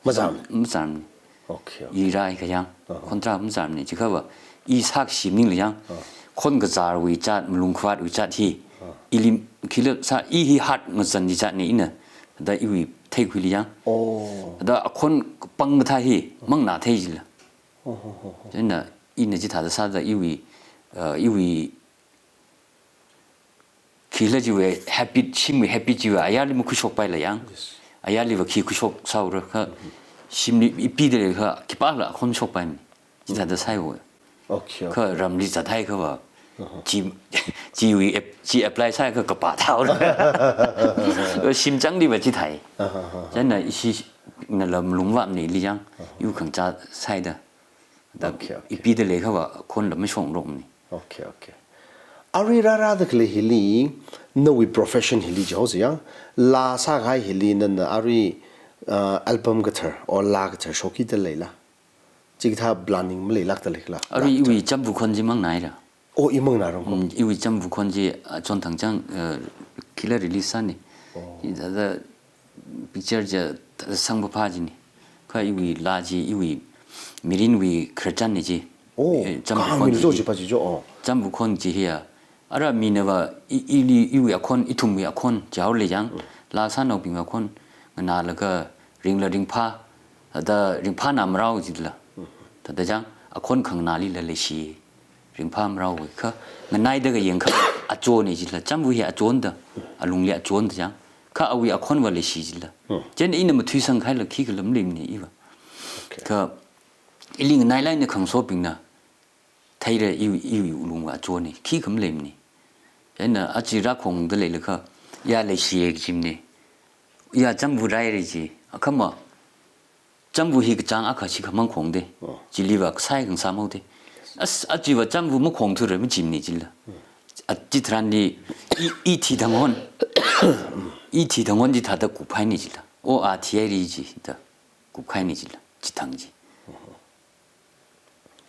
Mazam. Mazam. Okay, okay. I rāhaiakha yang, Aha. Khon tarā mazamna, chiakhava, i sākashi maningla yang, Ah. Khon kazārwui zat, malung khavātwui zat hi, Ah. ili khila sā, i hi hat ngazan chi zatna ina, da iwui theikhuili yang. Oh. Da akhon pang kathā hi, manganāthei jila. Oh, oh, oh, oh. Chieina, ina chithāda sāda iwui, uh, iwui khila chiwui habit, shimwui habit chiwui ayarli makhuishokpaila yang. Yes. Ayarliva khi khuishok sāura kha, Mm-hmm. shimli ipida leikha, khipākhala akhon shokpaimana. Chithāda sāiwo. Okay, okay. Kha ramli zathaikhava, Uh-huh. chi, chiwui ap-, chi apply sāakha kapā thāura. Shimzangliva chithāi. Uh-huh, uh-huh. Chieina ishi nala malung vāmana ili yang, Uh-huh. yu khangachā sāida. Da Okay, okay. ipida leikhava, khonla mashongrokmana. Okay, okay. Arui rārāda khalei hili, nawui profession hili jihaosa yang, laa sākahai hili nana arui, uh, album kathar, or laa kathar shokkida leila? Chikathā planning maleilākda leila? Arui iwui Chamvu Khon chi mangnāhaira. Oh, i mangnārang ko? Mm, iwui Chamvu Khon chi, ah, chonthang chang, uh, khila release sāni. Oh. Hithāda picture chi sangphaphā chini. Kha iwui laa chi, iwui mirinwui khararchanni chi. Oh, eh, Chamvu Khon chi. Chipa chi jo, oh. Chamvu Khon chi hiya. Ara minava i, ili, iwui akhon, ithumwui akhon, jihaole yang. Mm. Laa sānaobingwui akhon, nganālaga ringla ringphā, thāda ringphāna marao jila. Mm. Thāda chang, akhon khanganālila leishi. Ringphā maraowui kha, nganaida kayang kha, achonne jila, Chamvu hi achonda, alungli achonda chang, kha awui akhonva leishi jila. Hmm. Chieina ina mathuisangkhaila khikha maleimane iva. Okay. Kha, ili nganailāk eina khangasobingna, theira i, iwui lungva achonne, khikha maleimane. Chieina aja rākhongda leilakha, ya leishiye kajimane. Ya Chamvu raire ji, akhama, Chamvu hi kachāng akha shikha mangkhongde. Oh. Chiliva kasai khangasā maode. As, achiva Chamvu makhongthura majimane jila. Hmm. A chitharanli i, i thi thang hon. I thi thang hon chithāda kuphaine jila. Oh, a thihaire ji da kuphaine jila. Chithang ji.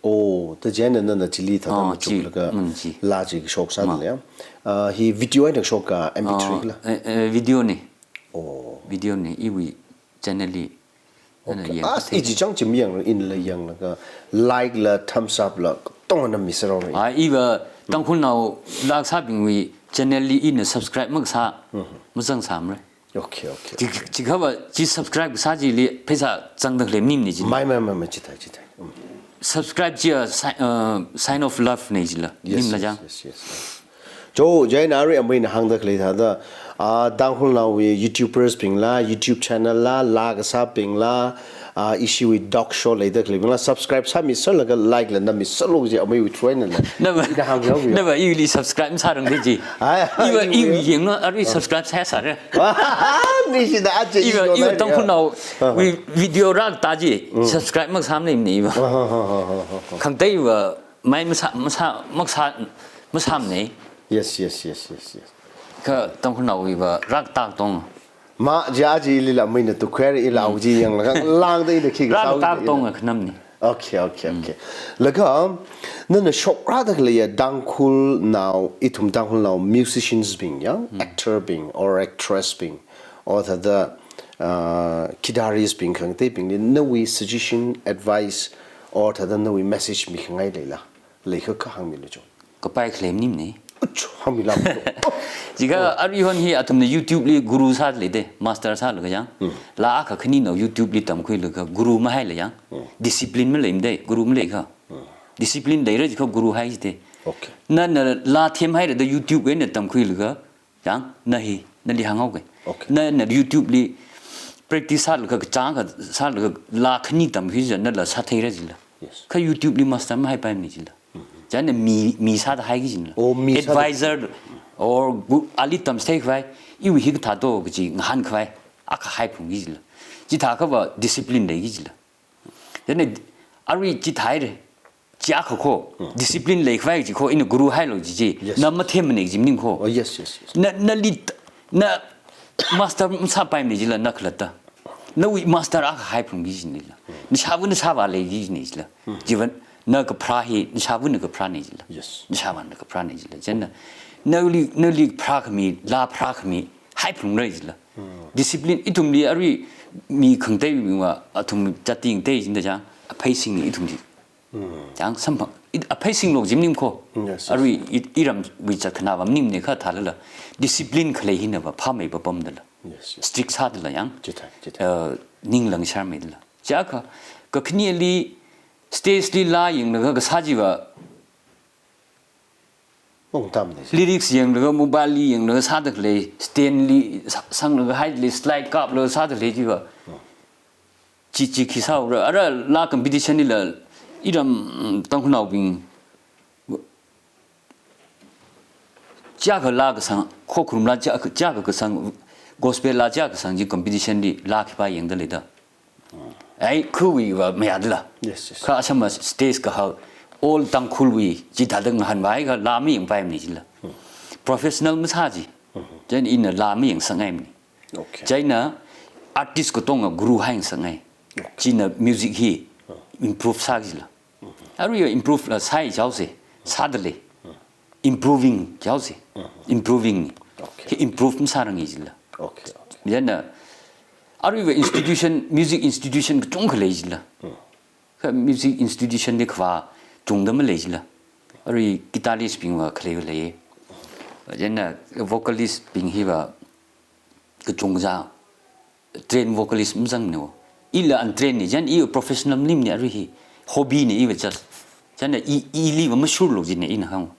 Oh, thāda chieina nana chili thāda Oh, chi, machuklaga mm, chi. Laa chi shoksāda Ma. Leiya. Ah, hi video eina shoka M P three Oh, kala? Eh, eh, video ne. Oh. Video ne, iwui channel li. Nana Okay. Yang As, kathei. Ichi chang chi mayang, inla yanglaga, like la, thumbs up la, tongana miserhaore. Ah, iva, Tangkhulnao laa kasābingwui channel li ina subscribe makasā, Mhm. mazangsāmara. Okay, okay. Chi, chikhava, chi subscribe kasā chili, pheisā zangda khalei maningmane jila. Mai, mai, mai, mai, chithai, chithai. Mm. Subscribe chiya, si-, uh, sign of love ne jila. Yes, Maningmala yes, chang. Yes, yes, yes. Cho, chieina arui amei ina hāngda khalei thāda, ah, Tangkhulnaowui YouTubers bingla, YouTube channel la, laa kasābingla, ah, ishiwui talk show leida khaleibingla, subscribe sāmiserlaga, like la nammiserlu ji ameiwui through einala. Nava, Ina hānghaoya. Nava ili subscribe masārangde ji. Ai, Iva ai, ili ai. Yanglu arui Ah. subscribe sāsāra. Nishida aja Iva, iva iva nai, Tangkhulnao, Ah. wui video rākatā chi, Mm. subscribe makasāmane iva. Ah, ah, ah, ah, ah, ah. Khangateiva mai masā, masā, makasā, masāmane. Yes, yes, yes, yes, yes. Kha Tangkhulnaowuiva rākatā tong. Ma, ja ji ilila mina tu query ila Mm. uji yanglaga, langda ida khi kasā Rākatā uji tong ila. Khanamne. Okay, okay, Mm. okay. Laga, nana shokrāda khaleiya Tangkhulnao, ithum Tangkhulnao musicians bing ya, Mm. actor bing, or actress bing, or thāda, uh, guitarist bing khangateibingli, nawui suggestion, advice, or thāda nawui message mikhangai leila, leikha kha hāngmilu cho. Kapai khalei maningmane. Uch, hāngmila. Jiakha Oh. aruihon hi athumna YouTube li guru sāda leide, master sālaga yang. Mm. Laa akha khaninao YouTube li tamkhuilaga guru mahaila yang. Mm. Discipline maleimade, guru maleikha. Mm. Discipline leira jiakha guru hai jide. Okay. Nana laa themhaira da YouTube eina tamkhuilaga, yang, na hi, nali hānghaoke. Okay. Nana YouTube li practice sālaga, kachāng akha sālaga, laa khani tamkhui jiakha, nala sātheira jila. Yes. Kha YouTube li master mahaipaimane jila. Mm-hmm. Chieina mi, mi sāda haiki jila. Oh, mi sāda Advisor or gu-, ali tamchitheikhavai, iwui hi kathā to kaji ngahānkhavai, akha haiphungki jila. Chithākhava discipline leiki jila. Chieina arui chithāhaire, chi akha kho, Mm. discipline leikhavai chi kho, ina guru hailo chi chi, Yes. na mathemmane chi maning kho. Oh, yes, yes, yes. Na, nali, na master masāpaimane jila, na khalatta. Nawui master akha haiphungki jinila. Mm. Nashāvana sāvā leiki jine jila. Mm. Jivan, na kapharā hi, nashāvana kapharāne jila. Yes. Nashāvana kapharāne jila. Chieina, nali, nali pharākhami, laa pharākhami, haiphungra jila. Mm. Discipline, ithumli arui mi khangateiva, athum chatting tei jinda chang, aphei singni ithumli. Mm. Chang samphang, it, aphei singlo chi maning kho. Yes, yes. Arui it, iramwui chatkhanava maningmane kha thālala. Discipline khalei hinava, phāmeiva pamdala. Yes, yes. Strict sādala yang. Chithāi, chithāi. Uh, ninglang sharmeidala. Jiakha, kakhaneli, stage li laa yanglaga kasā chiva, Mong tam ni. Lyrics yanglaga, mobile li yanglaga sāda khalei, stand li sa-, sanglaga haili slide kaplaga sāda khalei chiva. Hmm. Chi, chi khi sāura, ara laa competition lila, iram, mm, Tangkhulnaobing, jiakha laa kasang, khokharum laa jiakha, jiakha kasang, gospel laa jiakha kasang chi competition li laa khipā yangda leida. Ai, khuiwuiva mayādala. Yes, yes. Kha asama stage kahao, all Tangkhulwui chithāda ngahānvai kha laa mayangpaimana jila. Professional masā ji. Chieina ina laa mayangsakngaimana. Okay. Chieina artist katonga guru haingasakngai. Okay. China music hi improve sā jila. Aruiva improve la sāi jihaosa. Sādalei. Improving jihaosa. Improving. Okay. Hi improve masārangi jila. Okay, okay. Chieina aruiva institution, music institution kachungkha lei jila. Kha music institution li khavā chungda malei jila. Arui guitarist bingva khalei lei. Chieina vocalist bing hiva kachungkha train vocalist mazangmana. Ila untrain na, chieina i professional maningmana arui hi. Hobby na iva just. Chieina i, iliva mashurlu jina ina hāng.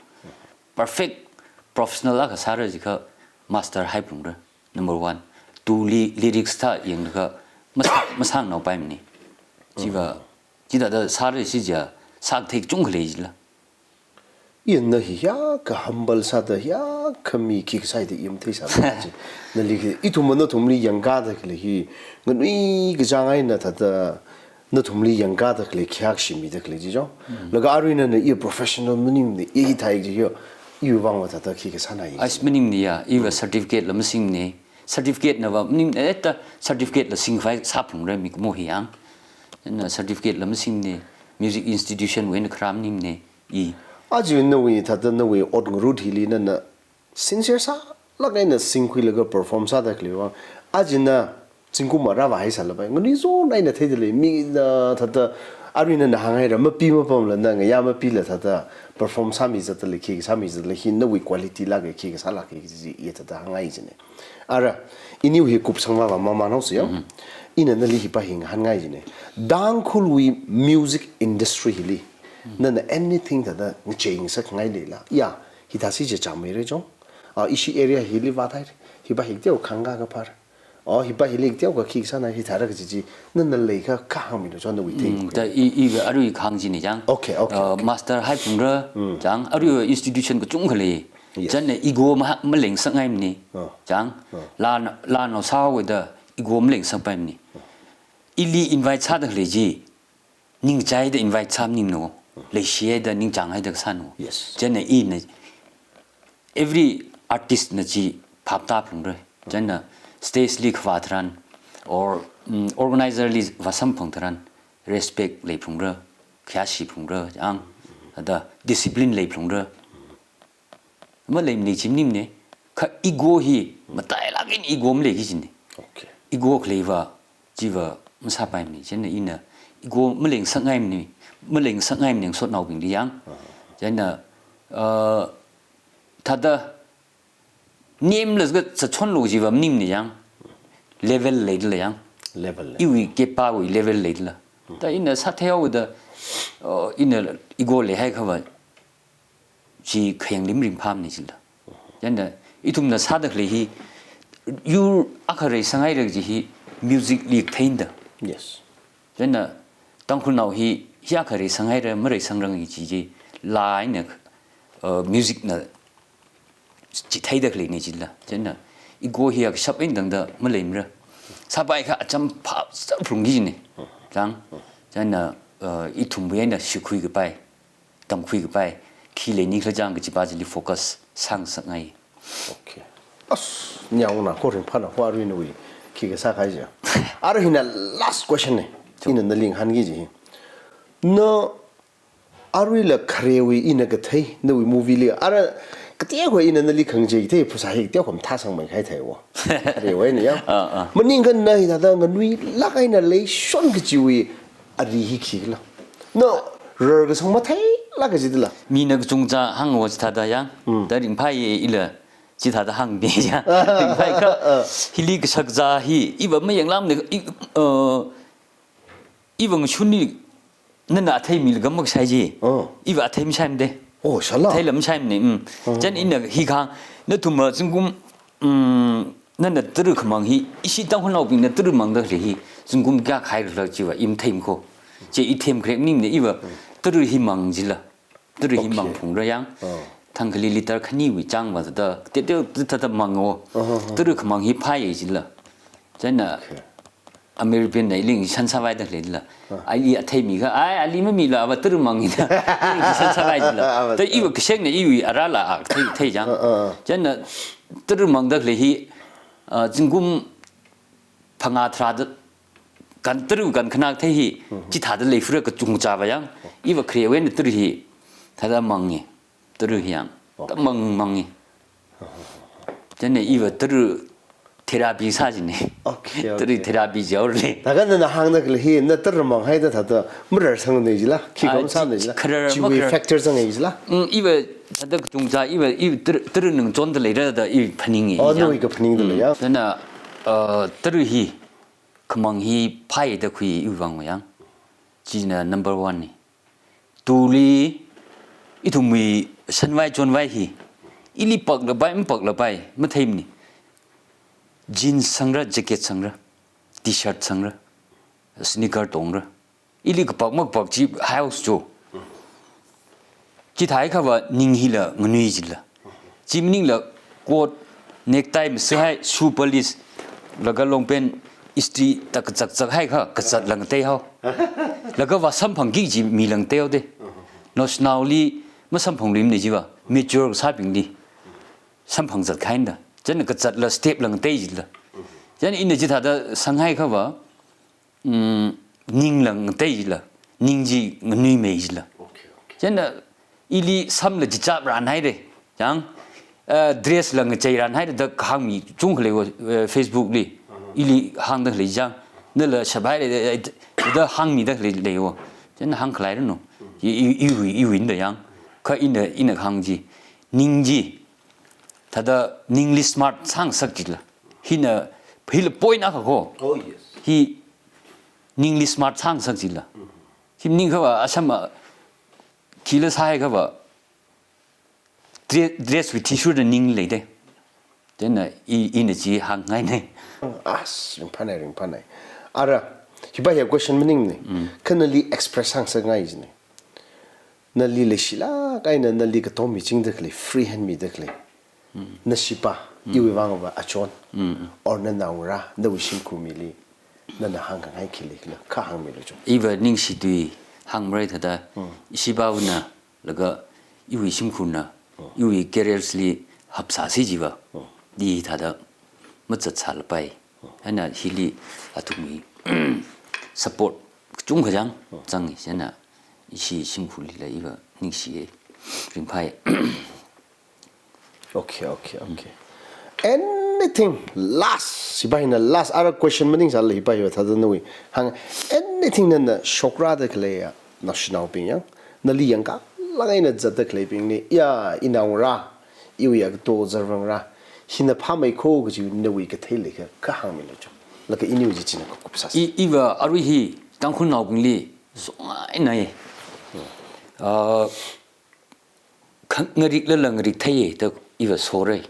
Perfect professional akha sāra jiakha master haiphalungra. Number one. Two li, lyrics thā yanglaga masā, masāngnao paimana. Chiva, chithāda sāra si jiakha, sākathei kachungkha lei jila. Ina hi hiyākha humble sāda, hiyākha mi khikha sāi da i matheisāmana ji. Nali khi, ithum nathumli yangkāda khalei hi, nganui kachāng eina thāda, nathumli yangkāda khalei khayākshi mida khalei ji jo. Laga arui nana i professional maningmana, i hithai ji yo, iwui vangva thāda khikha sānai. As maningmana ya, iva certificate la masingmana. Certificate nava maning, eh, ta certificate la singkhavai sāphalungra mikumo hi yang. Ina certificate la masingmana, music institution wui eina kharā maningmana. I. Aja nawui thāda nawui ot ngarut hili nana sincere sālāk eina singkhuilaga perform sāda khalei vang. Aja na zingkum ara vāhaisāla pai. Nganui zon eina theidalei mina thāda arui nana hānghaira mapi mapamla na ngayā mapila thāda perform sāmi zatdalei khikha sāmi zatdalei hi nawui quality lāka khikha sālāka ji i thāda hāngngai jina. Ara, iniwui hi kupsangva va mamānhaosa ya. Ina nali hi pa hi ngahānngai jina. Tangkhulwui music industry hili. Nana anything thāda ngacheingasakngai leila. Ya, hithā si je chāmeira jong. Ah, ishi area hili vāthai. Hi pa hi teokha ngakaphar. Oh, hi pa hili teokha khikha sāna hithāra kaji chi. Nana leikha kha hāngmilu jong nawui thei. Mm, ta i, iva arui kahāng jina jang. Okay, okay, Uh, okay. Master haiphalungra, jang. Arui institution kachungkha lei. Yes. Chieina ego ma, malengasakngaimana. Oh. Jang. Oh. Laa, laanao sāhaoda ego malengasakpaimana. Ili invite sāda khalei ji. Ningchāida invite sā maningmana. Leishihaida ningchānghaida kasāna. Yes. Chieina ina every artist na chi phap tāphalungra. Chieina stage li khavā tharan or, mm, organizer li vāsamphang tharan respect leiphalungra, khayāshiphalungra, jang, ada discipline leiphalungra. Maleimana chi maningmana, kha ego hi matailāk eina ego maleiki jina. Okay. Ego khaleiva, chiva masāpaimana, chieina ina ego malengasakngaimana, malengasakngaimana ngasotnaobingli yang. Aha. Chieina, uh, thāda nemlaga zatshonlu jiva maningmana yang, level leidalei yang. Level lei. Iwui kepawui level leidala. Ta ina sātheihaoda, uh, ina ego leihaiakhava, chi khayang lim ringphāmana jila. Chieina, ithumna sāda khalei hi, yur akha reisanghaira kaji hi, music li kathei da. Yes. Chieina, Tangkhulnao hi, hi akha reisanghaira, mareisangrang kaji chi, laa eina, uh, music na chitheida khaleina jila. Chieina, ego hi akashap eina tangda maleimara. Sāpaiakha acham phap sāphalungki jina. Jang, chieina, uh, ithumwui eina shikhui kapai. Tamkhui kapai, khi leini khala jang kajipa chili focus sāngasakngai. Okay. As, nyawna ko ringphāna ko arui nawui khikha sākahai ja. Ara hina last question na. Sure. Ina nali ngahānki ji hi. Na aruila kharewui ina kathei, nawui movie li. Ara kateokha ina nali khangachei kathei phasā hi kateokha mathāsangmeikahai theiwo. Kharewui eina ya. Ah, ah. Maningakha na hithāda nganuilāk eina leishon kajiwui ari hi khikhala. Na rarkasang matheilāk kajidala. Mina kachungcha hāngwo chithāda yang, Mm. da ringphāya ila chithāda hāngda ya. Ringphāya kha, hili kashakazā hi, iva mayanglāmana, i, uh, iva ngashunli nana athei milaga makashai ji. Oh. Iva athei mashaimada. Oh, shala. Atheila mashaimana, mm. Oh. Chieina ina hi kahāng, nathumva zingkum, mm, nana tara khamang hi, ishi Tangkhulnaobingna tara mangda khalei hi, zingkum kayākha haikhala chiva i matheimana ko. Chi i themkharek maningmana iva, tara hi mang jila. Tara hi Okay. mangphalungra yang. Oh. Thangkhali liter khaniwui changva thāda, teo teo thāda mangwo. Oh, oh, oh. Tara khamang hi phāya jila. Chieina Okay. American na ili ngishan sāvai da leila. Ah. Ai i athei mi kha, ai, ali mamila ava tara mang ina. Ngishan sāvai jila. Ah, ah, ta iva kaseng na iwui arala a thei, thei jang. Ah, ah, ah. Chieina tara mang da lei hi, ah, zingkum phangā tharāda kan tara kan khanā thei hi, Mhm. chithāda leifura kachungchāva yang. Iva khare wena tara hi, thāda mangi. Tara hi yang. Okay. Ta mang mangi. Chieina iva tara therapy sā jine. Okay, Tara okay. therapy jaole. Thākha nana hāngda khalei hi, na tara mang haida thāda marar sāngnei jila, khi Ah, kam sānei jila. kharar, Chiwui makharar. factor sāngnei jila. Mm, iva thāda kachungchā, iva, iva tara, tara ningchonda leira da iva phaningi Oh, jang. nawui kaphaning da lei Mm. ya. Chieina, uh, tara hi, khamang hi phāya da khui iwui vang yang. China number one ni. Tuli ithumwui shanvai chonvai hi. Ili paklapai, mapaklapai, matheimani. Jeans sangra, jacket sangra, T-shirt sangra, sneaker tongra. Ili kapak makapak chi house cho. Chithāhaiakhava ning hila nganui jila. Chi maningla coat, necktie masāhai, shoe polish, laga long pant, istri ta kachakchak haikha, kazat lang teihao. Laga vā samphangki chi mi lang teihao de. Naoshinaoli masamphangluimana jiva, mature kasābingli samphang zat kahaina da. Chieina kazatla step lang tei jila. Chieina ina chithāda sanghaiakhava, mm, ning lang tei jila, ning chi nganuimei jila. Okay, okay. Chieina ili samla chichap ran haire. Yang, uh, dress lang chei ran haire da hāngmi chungkha leiwo, uh, Facebook li. Aha. Ili hāngda lei jang. Nala shap haire da, da hāngmida lei, leiwo. Chieina hāngkhalei ranu. I, i, iwui, iwui da yang. Kha ina, ina hāng chi. Ning chi. Thāda ningli smart sāngasak jila. Hina, hila point akha ko. Oh, yes. Hi ningli smart sāngasak jila. Mhm. Hi maningkhava, asam a, khila sāhaiakhava, dre-, dress wui tissue da ning lei de. Chieina i, ina chi hāngngaina. As, ringphāna, ringphāna. Ara, hipa hi question maningne. Mm. Kha nali express sāngasakngai jine. Nali leishilāk eina nali katom michingda khalei, free hand mida khalei. Mm. Nashipa, Mm. iwui vangva achon. Mm. Or nanaongarā, nawui shimkhur mili. Nana hāngkhangai khi leikhala, kha hāngmilu cho. Iva ningshi tui hāngmara thāda, Mm. ishipāwuna, laga iwui shimkhurna, Mm. iwui careers li hapsāsi jiva. Mm. Di thāda mazatsālapai. Mm. Eina hili athumwui support kachungkha chang, Mm. chang, chieina ishi shimkhurlila iva ningshiye. Ringphāye. Okay, okay, okay. Anything last, hipa hina last, ara question maningsāla hipa hiva thāda nawui. Hāng, anything nana shokra da khaleiya, naoshinaobing yang, nali yangkālāk eina zatda khaleibingli, ya, inaongarā, iwui agato zarvangarā, hina phāmei ko kaji nawui kathei leikha, kha hāngmilu cho. Laga iniwui chi china kakup sāsa. I, iva arui hi, Tangkhulnaobingli, songai nai. Ah, kha-, ngariklala ngarik theiye da iva sorai.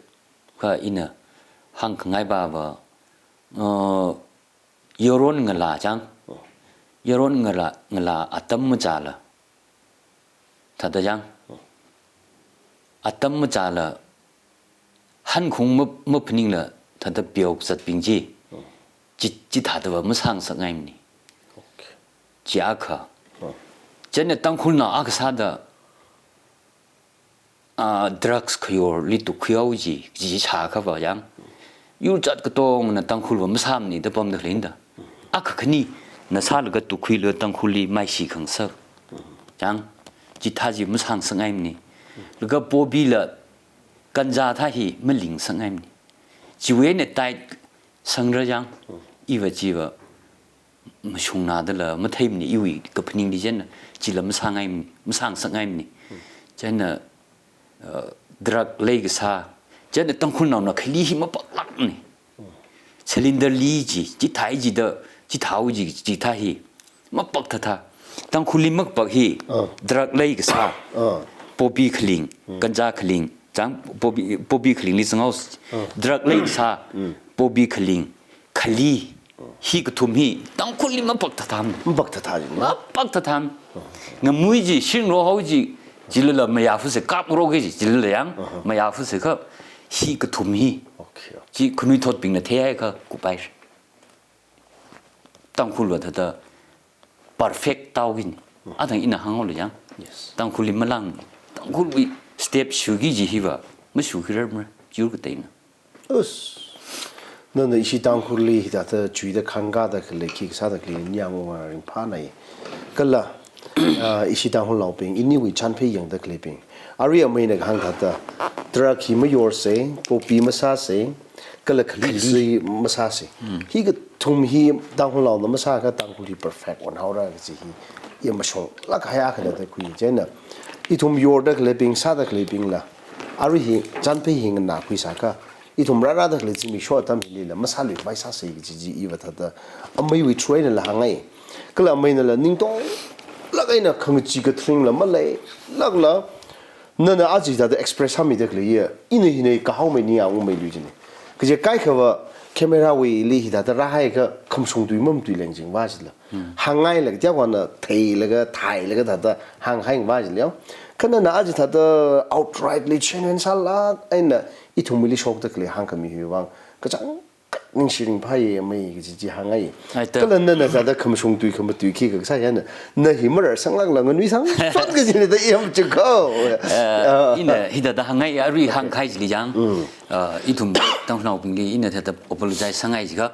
Kha ina hāngkhangai pava, uh, yaron ngalā chang. Yaron ngalā, ngalā atam machāla. Thāda chang. Atam machāla hankhung ma, maphaningla thāda pheokzatbing chi. Chi, chithādava masāngasakngaimani. Okay. Chi akha. Oh. Chieina Tangkhulnao akha sāda, ah, drugs khayorli tukkhuihao ji, ji shākhava yang. Yur jat katongna Tangkhulva masāmani da pamda khaleina da. Akha khani, na sālaga tukkhuilaga Tangkhulli maishi khangasak. Yang, chithā chi masāngasakngaimani. Laga poppy la ganja thā hi malingasakngaimani. Chiwui eina tight sangra yang, iva chiva mashungnādala matheimani iwui kaphaningli chieina, chila masāngai, masāngasakngaimani. Chieina, uh, drug leikasā, chieina Tangkhulnaona khali hi mapaklākmani. Cylinder li chi, chithā jida, chithao ji, chithā hi. Mapak thatha. Tangkhulli makapak hi, Ah. drug leikasā. Ah. Poppy khaling, ganja khaling, chang poppy, poppy khalingli zangao. Ah. Drug leikasā, poppy khaling, khali. Hi kathum hi, Tangkhulli mapak thatham. Mapak thatha ji, no? Mapak thatham. Ngamui ji, shingrao hao ji, jilala mayāphusa, kapngarok ji, jilala yang, Aha. mayāphusa kha, hi kathum hi. Okay, okay. Chi khanuithotbingna theihaiakha kupai. Tangkhulva thāda perfect taoki. Athang ina hānghaolu yang. Yes. Tangkhulli malang, Tangkhulwui step shuki kaji hiva, mashukhirarmara, yur kateina. Us. Nana ishi Tangkhulli hithāda chuida khangkāda khalei, khi kasāda khalei, nyang unga ringphānai. Kala, ah, ishi Tangkhulnaobing, iniwui chānphei yangda khaleibing. Arui ameina kahāng thāda, drug hi mayorsa, poppy masāsa, kala khali, khali sui masāsa. Mm. Hikathum hi Tangkhulnaona masāakha Tangkhul hi perfect onhaora kaji hi, ya mashunglāk kahai akhana da khui. Chieina, ithum yorda khaleibing, sāda khaleibingla, arui hi chānphei hi nganākhuisāakha, ithum rārāda khalei zimiksho atam hilila, masāluikhavai sāsa kaji chi iva thāda, ameiwui through einala hāngngai. Kala ameinala ningtonglāk eina khangachee katharingla maleilākla, nana aja hithāda express sāmida khaleiya, ina hina kahaomei ningyāng ungmeilui jina. Kaje kaikhava camera wuili hithāda rāhaiakha khamashung tui mamatuileng jingva jila. Hmm. Hāngngailāk, tiakwana theilaga, thailaga thāda hānghai va jila. Kha nana aja thāda outrightly challenge sālāk eina ithumwuili shokda khalei hāngkhami hiwui vang, kachangkhat ningshi ringphāya amei kaji chi hāngngai. Ai ta. Kala nana thāda khamashung tui khamatui khikha kasā yana, na hi mararsanglākla nganuisang shot kajina da i yamchukho. Eh, ah, ina hithāda hāngngai, arui hāngkahai chili yang. Mm. Ah, ithum Tangkhulnaobingli ina thāda apologize sāngai jiakha,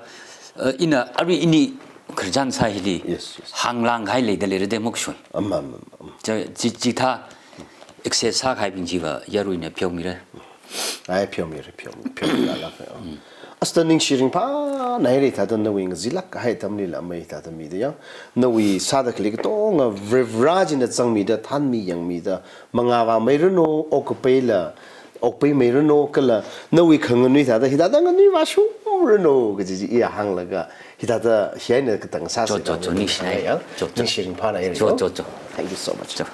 eh, ina arui ini khararchan sā hili. Yes, yes. Hānglāngkahai leida leira de mokshun. Am, am, am, am. Chi, chi, chithā excess sākahaibing chiva yaruina pheomira. Ai, pheomira, pheomira, pheomiralāka. Mm. Asta ningshi ringphānai re thāda nawui ngazilāk kahai atamlila amei thāda mida ya. Nawui sāda khalei katonga Varivarā china zangmida, thanmi yangmida, mangā vāmeiranu, okkapaila okpaimeiranu, kala nawui khanganui thāda hithāda nganui vāshungranu kaji chi iya hānglaga, hithāda hi eina katang sāsa. Cho, cho, cho, ningshinai. Ya. Cho, cho. Ningshi ringphānai re. Cho, cho, cho. Thank you so much. Cho.